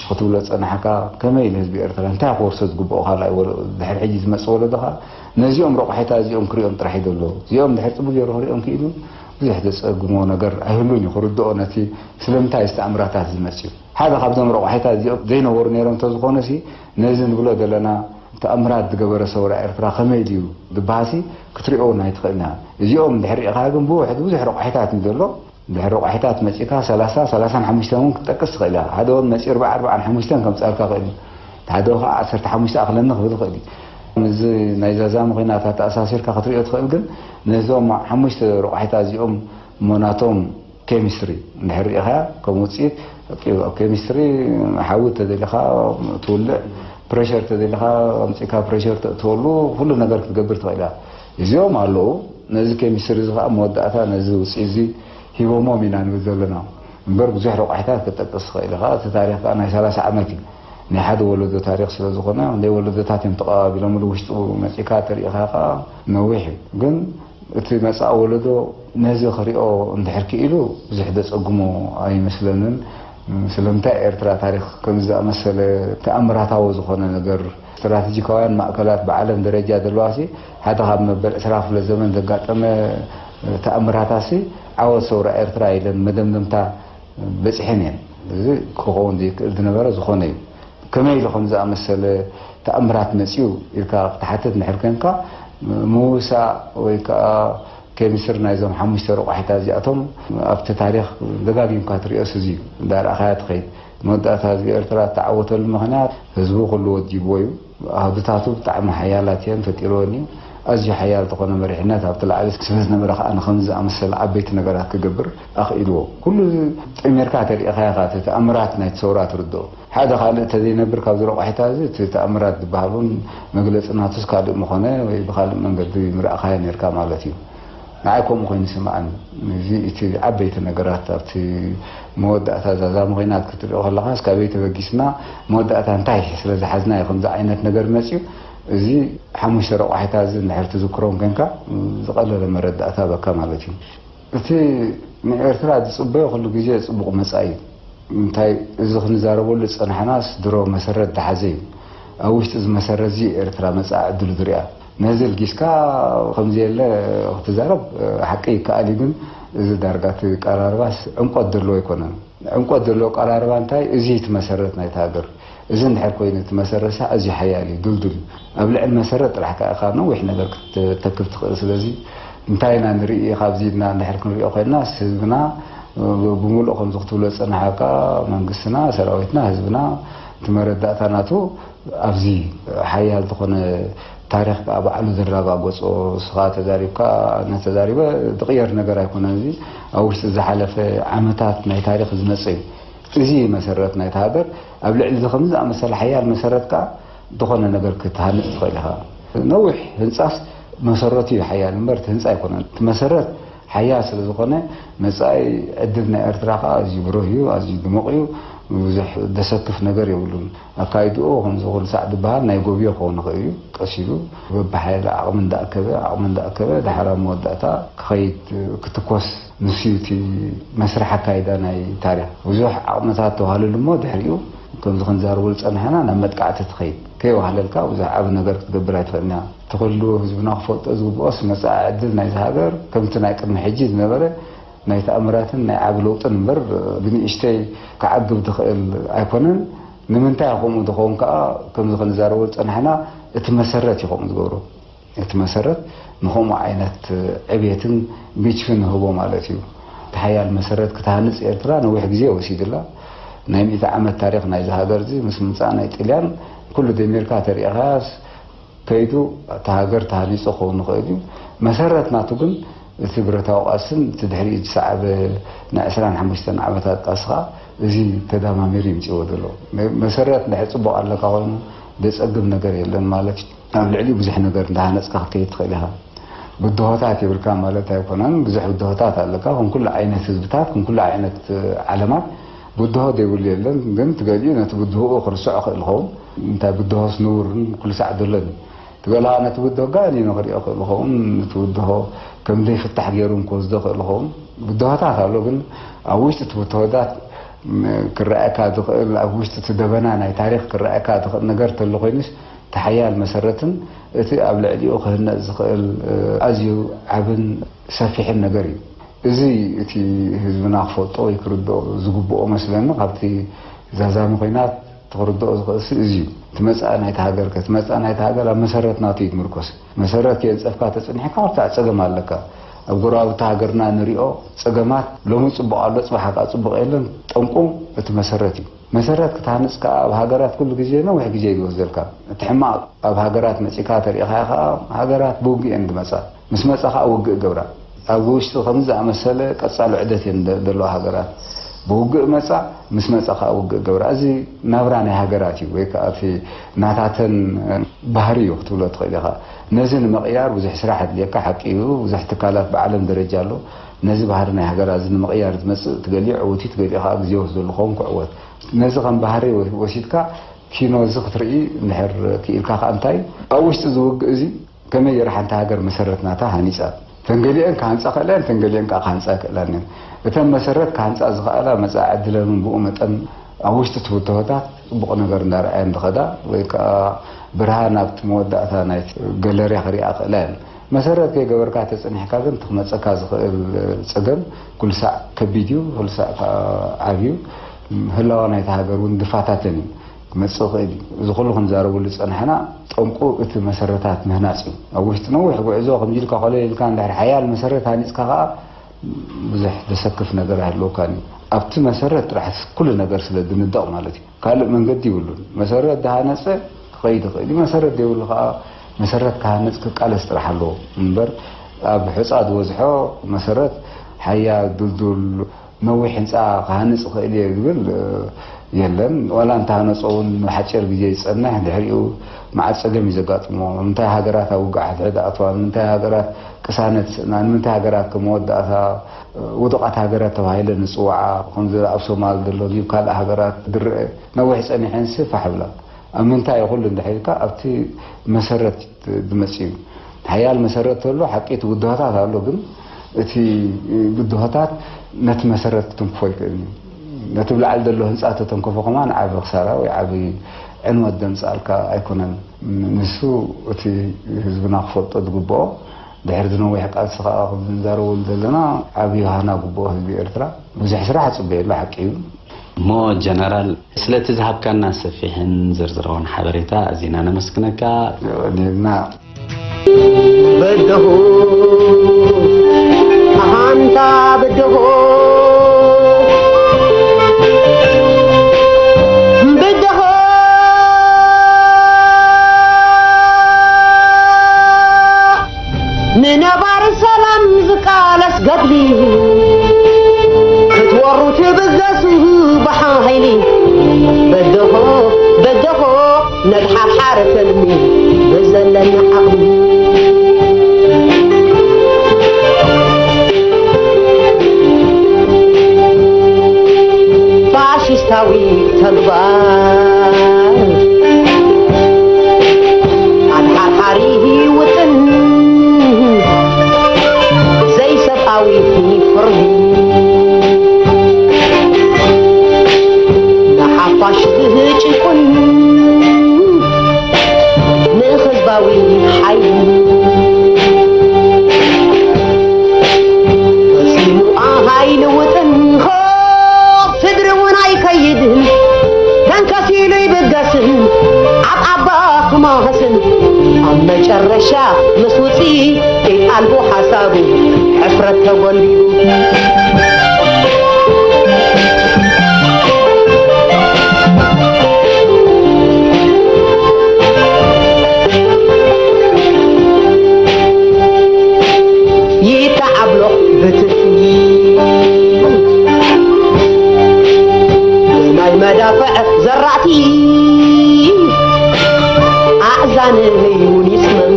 ክትብሎ ዝጸናሕካ፣ ከመይ ኢሉ ህዝቢ ኤርትራ፣ እንታይ ክወርሶ ዝግብኦ ካልኣይ ወለ-፣ ድሕሪ ሕጂ ዝመጽእ ወለዶ ከኣ፣ ነዚኦም ረቋሒታት እዚኦም ክሪኦም ጥራሕ እዩ ዘሎ። እዚኦም ድሕሪ ጽቡቅ ገይሩ ክሪኦም ክኢሉ፣ ብዙሕ ዘጸግሞ ነገር ኣይህሉን እዩ፣ ክርድኦ ነቲ ስለምንታይ እዚ ተኣምራታት ዝመጽእ እዩ። ሓደ ካብዞም ረቋሒታት እዚኦም ዘይነበሩ ነይሮም እንተዝኾነ ሲ፣ ነዚ ንብሎ ዘለና ተኣምራት ዝገበረ ሰውራ ኤርትራ ከመይ ድዩ ዝበሃልሲ ክትሪኦ እውን ኣይትኽእልና። እዚኦም እንድሕር ርኢኻ ግን ብውሕድ ብዙሕ ረቋሒታት እዩ ዘሎ። እንድሕር ረቋሒታት መጺእካ ሰላሳ፣ ሰላሳን ሓሙሽተን እውን ክትጠቅስ ትኽእል ኢኻ። ሓደ እውን መጺኡ ኣርባዓ፣ ኣርባዓን ሓሙሽተን ከምጻልካ ይኽእል እዩ። እቲ ሓደ ከዓ ዓሰርተ ሓሙሽተ ኣኽለኒ ክብል ይኽእል እዩ። እዚ ናይ ዛዛሚ ኹናት ኣተኣሳሲርካ ክትሪኦ ትኽእል፣ ግን ነዞም ሓሙሽተ ረቋሒታት እዚኦም እሞ ናቶም ኬሚስትሪ እንድሕር ርኢኻያ፣ ከም ውፅኢት ኣብ ኬሚስትሪ ሓዊ ተደሊኻ ትውልዕ፣ ፕሬሸር ተደሊኻ ኣምፂእካ ፕሬሸር ተእትወሉ ኩሉ ነገር ክትገብር ትኽእል ኢኻ። እዚኦም ኣለዉ። ነዚ ኬሚስትሪ እዚ ከዓ መወዳእታ ነዚ ውፅኢት እዚ ሂቦሞም ኢና ንብል ዘለና። እምበር ብዙሕ ረቋሒታት ክትጠቅስ ትኽእል ኢኻ። እቲ ታሪኽ ከዓ ናይ ሰላሳ ዓመት እዩ። ናይ ሓደ ወለዶ ታሪኽ ስለ ዝኾነ፣ ክንደይ ወለዶታት እዮም ተቐባቢሎምሉ፣ ውሽጡ መፂእካ ተሪኢኻ ከዓ ነዊሕ እዩ። ግን እቲ መጻኢ ወለዶ ነዚ ክሪኦ እንድሕር ክኢሉ ብዙሕ ዘጸግሞ ኣይመስለንን። ስለምንታይ ኤርትራ ታሪኽ ከምዚ ዝኣመሰለ ተኣምራታዊ ዝኾነ ነገር፣ ስትራተጂካውያን ማእከላት ብዓለም ደረጃ ዘለዋሲ፣ ሓደ ካብ መበል ዕስራ ክፍለ ዘመን ዘጋጠመ ተኣምራታሲ ዓወት ሰውራ ኤርትራ ኢለን መደምደምታ በጺሐን እየን። እዚ ክኸውን ዘይክእል ዝነበረ ዝኾነ እዩ። ከመይ ኢሉ ከም ዝኣመሰለ ተኣምራት መጺኡ ኢልካ ክትሓትት እንድሕር ኮንካ፣ ምውሳእ ወይ ከኣ ኬሚስትሪ ናይዞም ሓሙሽተ ረቋሒታት እዚኣቶም ኣብቲ ታሪኽ ደጋጊምካ ትሪኦስ እዚ እዩ። እንዳረኣኻያ ትኸይድ። መወዳእታ ህዝቢ ኤርትራ እተዓወተሉ ምኽንያት ህዝቡ ኩሉ ወዲብዎ እዩ። ኣህጉታቱ ብጣዕሚ ሓያላት እየን፣ ፈጢርወን እዩ። ኣዝዩ ሓያል ዝኾነ መሪሕነት ኣብቲ ላዕሊ ስለ ዝነበረ ከኣ ንኸምዚ ዝኣመሰለ ዓበይቲ ነገራት ክገብር ኣኽኢልዎ። ኩሉ እዚ ጠሚርካ ተሪእኻዮ ኢኻ እቲ ተኣምራት ናይቲ ሰውራ ትርድኦ። ሓደ ካልእ እንተዘይነብር ካብዚ ረቋሒታት እዚ እቲ ተኣምራት ዝበሃል እውን መግለጺ ናቱስ ካልእ ምኾነ ወይ ብኻልእ መንገዲ ምረኣኻዮ ነርካ ማለት እዩ። ንዓይ ከምኡ ኮይኑ ይስምዓኒ። እዚ እቲ ዓበይቲ ነገራት ኣብቲ መወዳእታ ዛዛሚ ኮይናት ክትሪኦ ከለኻስ ካበይ ተበጊስና መወዳእታ እንታይ ስለ ዝሓዝና እዩ ከምዚ ዓይነት ነገር መፅዩ። እዚ ሓሙሽተ ረቋሒታ እዚ እንድሕር ትዝክሮም ኮንካ ዝቐለለ መረዳእታ በካ ማለት እዩ። እቲ ንኤርትራ ዝጽበዮ ኩሉ ግዜ ጽቡቕ መጻኢ እዩ። እንታይ እዚ ክንዛረበሉ ዝጸናሕናስ ድሮ መሰረት ዝሓዘ እዩ። ኣብ ውሽጢ እዚ መሰረት እዚ ኤርትራ መጻኢ ዕድሉ ዝሪኣ። ነዚ ልጊስካ ከምዚ የለ ክትዛረብ ሓቂ ይከኣል እዩ፣ ግን እዚ ዳርጋ እቲ ቀራርባስ ዕምቆት ዘለዎ ኣይኮነን። ዕምቆት ዘለዎ ቀራርባ እንታይ እዚ እቲ መሰረት ናይቲ ሃገር እዚ እንድሕር ኮይኑ እቲ መሰረት ኣዝዩ ሓያል እዩ፣ ድልዱል እዩ። ኣብ ልዕሊ መሰረት ጥራሕ ከኣ ኢኻ ነዊሕ ነገር ክትተክብ ትኽእል። ስለዚ እንታይ ኢና ንርኢ ካብዚ ኢልና እንድሕር ክንሪኦ ኮይንና ህዝብና ብምሉእ ከምዚ ክትብሎ ዝጸናሕካ መንግስትና ሰራዊትና ህዝብና እቲ መረዳእታ ናቱ ኣብዚ ሓያል ዝኾነ ታሪኽ ከኣ ባዕሉ ዘረጋገጾ ስኻ ተዛሪብካ ነተዛሪበ ዝቕየር ነገር ኣይኮነን። እዚ ኣብ ውሽጢ ዝሓለፈ ዓመታት ናይ ታሪኽ ዝመጸ እዩ። እዚ መሰረት ናይቲ ሃገር ኣብ ልዕሊ እዚ ከምዚ ዝኣመሰለ ሓያል መሰረት ከኣ ዝኾነ ነገር ክትሃንጽ ትኽእል ኢኻ። ነዊሕ ህንጻስ መሰረቱ እዩ ሓያል እምበር እቲ ህንጻ ኣይኮነን። እቲ መሰረት ሓያል ስለ ዝኾነ መጻኢ ዕድል ናይ ኤርትራ ከኣ ኣዝዩ ብሩህ እዩ፣ ኣዝዩ ድሙቕ እዩ። ብዙሕ ደሰክፍ ነገር የብሉን። ኣካይድኡ ከምዚ ኩሉ ሳዕ ዝበሃል ናይ ጎብዮ ክኸውን ይኽእል እዩ። ቀስ ኢሉ በብሓይሊ ዓቕሚ እንዳኣከበ ዓቕሚ እንዳኣከበ ዳሕራ መወዳእታ ክኸይድ ክትኮስ ንስዩ እቲ መስርሕ ኣካይዳ ናይ ታሪኽ ብዙሕ ዓቕምታት ተዋህልሉ እሞ ድሕሪኡ ከምዚ ክንዛረቡ ዝጸናሕና ናብ መጥቃዕቲ ትኸይድ ከይዋህለልካ ብዙሕ ዓቢ ነገር ክትገብር ኣይትኽእልና። እቲ ኩሉ ህዝብና ክፈልጦ ዝግብኦስ መጻኢ ዕድል ናይዚ ሃገር ከምቲ ናይ ቅድሚ ሕጂ ዝነበረ ናይ ተኣምራትን ናይ ዓቢ ለውጥን እምበር ብንእሽተይ ክዓግብ ዝኽእል ኣይኮነን። ንምንታይ ከምኡ ዝኸውን ከኣ ከምዚ ክንዛረቦ ዝጸናሕና እቲ መሰረት እዩ ከምኡ ዝገብሮ። እቲ መሰረት ንኸምኡ ዓይነት ዕብየትን ግጭፍን ንህቦ ማለት እዩ። እቲ ሓያል መሰረት ክትሃንጽ ኤርትራ ነዊሕ ግዜ ወሲድላ። ናይ ሚእቲ ዓመት ታሪኽ ናይዚ ሃገር እዚ ምስ ምምጻእ ናይ ጥልያን ኩሉ ደሚርካ ተሪእኻስ ከይዱ እታ ሃገር ተሃኒጹ ክኸውን ይኽእል እዩ። መሰረት ናቱ ግን እቲ ብረታዊ ቃልስን እቲ ድሕሪኡ ዝሰዓበ ናይ ዕስራን ሓሙሽተን ዓመታት ቃልሲ ከኣ እዚ ተዳማሚሩ ይምጽእዎ ዘሎ። መ-፣ መሰረት እንድሕር ጽቡቕ ኣለካ ኮይኑ ዘጸግም ነገር የለን ማለት እዩ። ኣብ ልዕሊኡ ብዙሕ ነገር እንዳሃነጽካ ክትከይድ ትኽእል ኢኻ። ብድሆታት የብልካ ማለት ኣይኮነን። ብዙሕ ብድሆታት ኣለካ። ከም ኩሉ ዓይነት ህዝብታት፣ ከም ኩሉ ዓይነት ዓለማት ብድሆ ዘይብሉ የለን። ግን እቲ ገሊኡ ነቲ ብድሆኡ ክርስዖ ክእል ይኸውን። እንታይ ብድሆስ ንቡርን ኩሉ ሳዕ ዘሎን እዩ። እቲ ገለ ነቲ ብድሆ ጋኒኑ ክሪኦ ክእል ይኸውን። ነቲ ብድሆ ከም ዘይፍታሕ ገይሩ እውን ክወስዶ ክእል ይኸውን። ብድሆታት ኣሎ፣ ግን ኣብ ውሽጢ እቲ ብድሆታት ም-፣ ክረኣየካ ዝኽእል፣ ኣብ ውሽጢ እቲ ደበና ናይ ታሪኽ ክረኣየካ ዝኽእል ነገር ተሎ ኮይኑስ፣ እቲ ሓያል መሰረትን እቲ ኣብ ልዕሊኡ ክህነጽ ዝኽእል፣ እ፣ ኣዝዩ ዓብን ሰፊሕን ነገር እዩ። እዚ እቲ ህዝብና ክፈልጦ ወይ ክርድኦ ዝግብኦ መስለኒ፣ ካብቲ ዛዛሚ ኮይናት እቲ ክርድኦ ዝኽእል ሲ እዚ እዩ። እቲ መጻኢ ናይቲ ሃገር ከ፣ እቲ መጻኢ ናይቲ ሃገር ኣብ መሰረት ናቱ እዩ ዝምርኮስ። መሰረት ከየንጸፍካ ተጸኒሕካ፣ ኣብታ ጸገም ኣለካ። ኣብ ጎረባብቲ ሃገርና ንሪኦ ጸገማት፣ ሎሚ ጽቡቕ ኣሎ፣ ጽባሕ ከኣ ጽቡቕ የለን። ጠንቁ እቲ መሰረት እዩ። መሰረት ክትሃንጽ ከኣ ኣብ ሃገራት ኩሉ ግዜ ነዊሕ ግዜ እዩ ዝወስደልካ። እቲ ሕማቕ ኣብ ሃገራት መጺእካ ተሪኢኻዮ ከኣ፣ ሃገራት ብውግእ እየን ዝመጻ። ምስ መጻ ከኣ ውግእ ገብራ። ኣብ ውሽጢ ከምዚ ዝኣመሰለ ቀጻሊ ውዕደት እየን ደ-፣ ዘለዋ ሃገራት። ብውግእ መጻ፣ ምስ መጻ ከኣ ውግእ ገብራ። እዚ ናብራ ናይ ሃገራት እዩ፣ ወይ ከኣ እቲ ናታተን ባህሪ እዩ ክትብሎ ትኽእል ኢኻ። ነዚ ንምቕያር ብዙሕ ስራሕ ኣድልየካ ሓቂ እዩ። ብዙሕ ትካላት ብዓለም ደረጃ ኣሎ። ነዚ ባህሪ ናይ ሃገራት እዚ ንምቕያር ዝመጽእ እቲ ገሊኡ ዕዉት እዩ፣ እቲ ገሊኡ ከኣ ግዜ ይወስደሉ ክኸውን ክዕወት። ነዚ ከም ባህሪ ወ-፣ ወሲድካ ኪኖ እዚ ክትርኢ እንድሕር ክኢልካ ከኣ እንታይ እዩ? ኣብ ውሽጢ እዚ ውግእ እዚ ከመይ ገይራ ሓንቲ ሃገር መሰረት ናታ ሃኒጻ? እተን ገሊአን ክሃንጻ ክእላ እየን፣ እተን ገሊአን ከኣ ክሃንጻ ኣይክእላን እየን። እተን መሰረት ክሃንጻ ዝኸኣላ መጻኢ ዕድለን እውን ብኡ መጠን ኣብ ውሽጢ እቲ ብድሆታት ጽቡቕ ነገር እንዳርኣያ እንድኸዳ ወይ ከኣ ብርሃን ኣብቲ መወዳእታ ናይቲ ገለርያ ክሪኣ ክእላ እየን። መሰረት ከይገበርካ ተጸኒሕካ ግን እቲ ክመጸካ ዝኽእል ጸገም ኩሉ ሳዕ ከቢድ እዩ፣ ኩሉ ሳዕ ከኣ ዓብዩ ህላወ ናይቲ ሃገር እውን ዝፈታተን እዩ። ክመጽእ ይኽእል እዩ። እዚ ኩሉ ክንዛረበሉ ዝጸናሕና ጠንቁ እቲ መሰረታት ምህናጽ እዩ። ኣብ ውሽጢ ነዊሕ ጉዕዞ ከምዚ ኢልካ ኮለል ኢልካ እንድሕር ሓያል መሰረት ሃኒጽካ ከኣ ብዙሕ ዘሰክፍ ነገር ኣይህልወካን እዩ። ኣብቲ መሰረት ጥራሕ ኩሉ ነገር ስለ ዝንደቕ ማለት እዩ። ካልእ መንገዲ ይብሉን። መሰረት ዝሃነጸ ክኸይድ ይኽእል እዩ። መሰረት ዘይብሉ ከኣ መሰረት ክሃንጽ ክቃለስ ጥራሕ ኣለዎ እምበር ኣብ ሑጻ ዝበዝሖ መሰረት ሓያል ድልዱል ነዊሕ ህንጻ ክሃንጽ እኽእል እየ ዝብል፣ እ፣ የለን። ዋላ እንተሃነጾ እውን ንሓጺር ግዜ ይጸንሕ፣ ድሕሪኡ መዓት ጸገም እዩ ዘጋጥሞ። ንምንታይ ሃገራት ኣብ ውግኣት ሕድ ኣትዋ? ንምንታይ ሃገራት ቅሳነት ስእና? ንምንታይ ሃገራት ከም መወዳእታ ውዱቓት ሃገራት ተባሂለን ዝጽውዓ፣ ከምዚ ኣብ ሶማል ዘሎ ድዩ ካልእ ሃገራት ዝረአ፣ ነዊሕ ጸኒሐንሲ ፋሕ ብላ። ኣብ ምንታይ እዩ ኩሉ እንድሕር ኢልካ፣ ኣብቲ መሰረት ዝመጽእ እዩ። ሓያል መሰረት ተሎ ሓቂ እቲ ብድሆታት ኣሎ፣ ግን እቲ ብድሆታት ነቲ መሰረት ክትንክፎ ኣይክእልን እዩ። ነቲ ብላዕሊ ዘሎ ህንጻ ተተንከፎ ከማን ዓቢ ክሳራ ወይ ዓቢ ዕንወት ዘምጽኣልካ ኣይኮነን። ንሱ እቲ ህዝብና ክፈልጦ ዝግብኦ፣ ድሕሪ ዝነዊሕ ቃልሲ ከኣ ከምዚ ንዛረበሉ ዘለና ዓቢ ሃና ግብኦ ህዝቢ ኤርትራ። ብዙሕ ስራሕ ጽበየሉ ሓቂ እዩ። እሞ ጀነራል፣ ስለቲ ዝሃብካና ሰፊሕን ዝርዝራውን ሓበሬታ ኣዚና ነመስግነካ። የቐንየልና። በደሆ፣ ኣሃንታ በደሆ፣ በደሆ፣ ንነባሪ ሰላም ዝቃለስ ገድሊ፣ ክትወሩ ትብገሱ ብሓይሊ። በደሆ፣ በደሆ፣ ነድሓርሓር ትልሚ ብዘለና ዓቕሚ። ፋሽስታዊ ተግባር ኣድሓርሓሪ ውጥን ዘይሰብኣዊ ፍርዲ ንሓፋሽ ዝጭቁን ንህዝባዊ ሓይሊ ፈጺሙ ኣይልውጥን። ስድሪ እውን ኣይከይድን፣ ተንከሲሉ ይብገስን፣ ዓብዓባ ክማህስን። ኣብ መጨረሻ ምስ ውጽኢት ኣልቦ ሓሳቡ ሕፍረት ተጎልቢቡ። ይተዓብሎ ብትኪ ናይ መዳፍዕ ዘራእቲ ኣእዛነይ እውን ይስመም።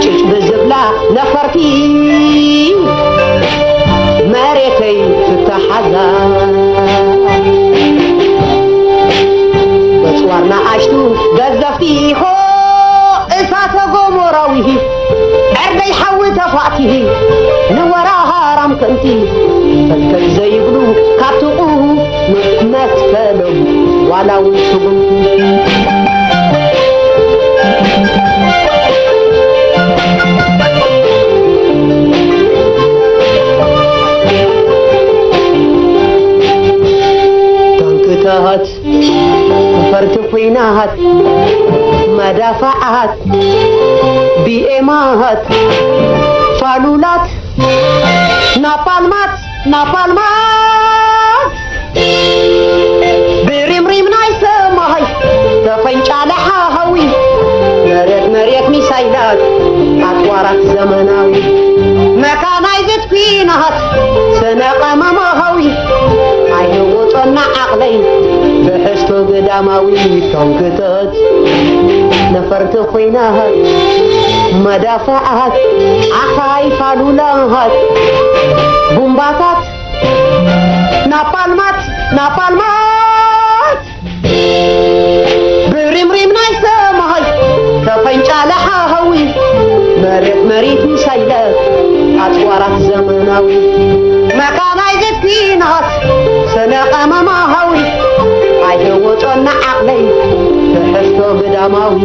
ጭጭ ብዝብላ ነፈርቲ መሬተይ ትተሓዛ። በጽዋር ንኣሽቱ ገዘፍቲ ኢኾ እሳተ ጎሞራዊ፣ ዕርደይ ሓዊ ተፋእቲ፣ ንወራሃራም ከምቲ ፈልፈል ዘይብሉ ካብ ጥቑ መትከሎም ዋላ እውን ስጉምቲ። ታንክታት ፈርቲ ኲናት፣ መዳፍዓት፣ ቢኤማት፣ ፋሉላት፣ ናፓልማት፣ ናፓልማት፣ ብሪምሪም ናይ ሰማይ ተፈንጫለ ሓዊ፣ መሬት መሬት ሚሳይላት፣ ኣጽዋራት ዘመናዊ፣ መካናይዝድ ኲናት፣ ስነ ቀመማዊ፣ ኣይህውጦና ዓቕለይ ብሕስቶ ግዳማዊ። ታንክታት ነፈርቲ ኲናት፣ መዳፍዓት፣ ዓኻይ ፋሉላት፣ ቡምባታት፣ ናፓልማት፣ ናፓልማት፣ ብሪምሪም ናይ ሰማይ ተፈንጫለ ሓዊ፣ መሬት መሬት ሚሳይላት፣ ኣጽዋራት ዘመናዊ፣ መካናይዝድ ኲናት፣ ስነ ቀመማዊ፣ ኣይህውጦና ዓቕለይ ትሕዝቶ ግዳማዊ።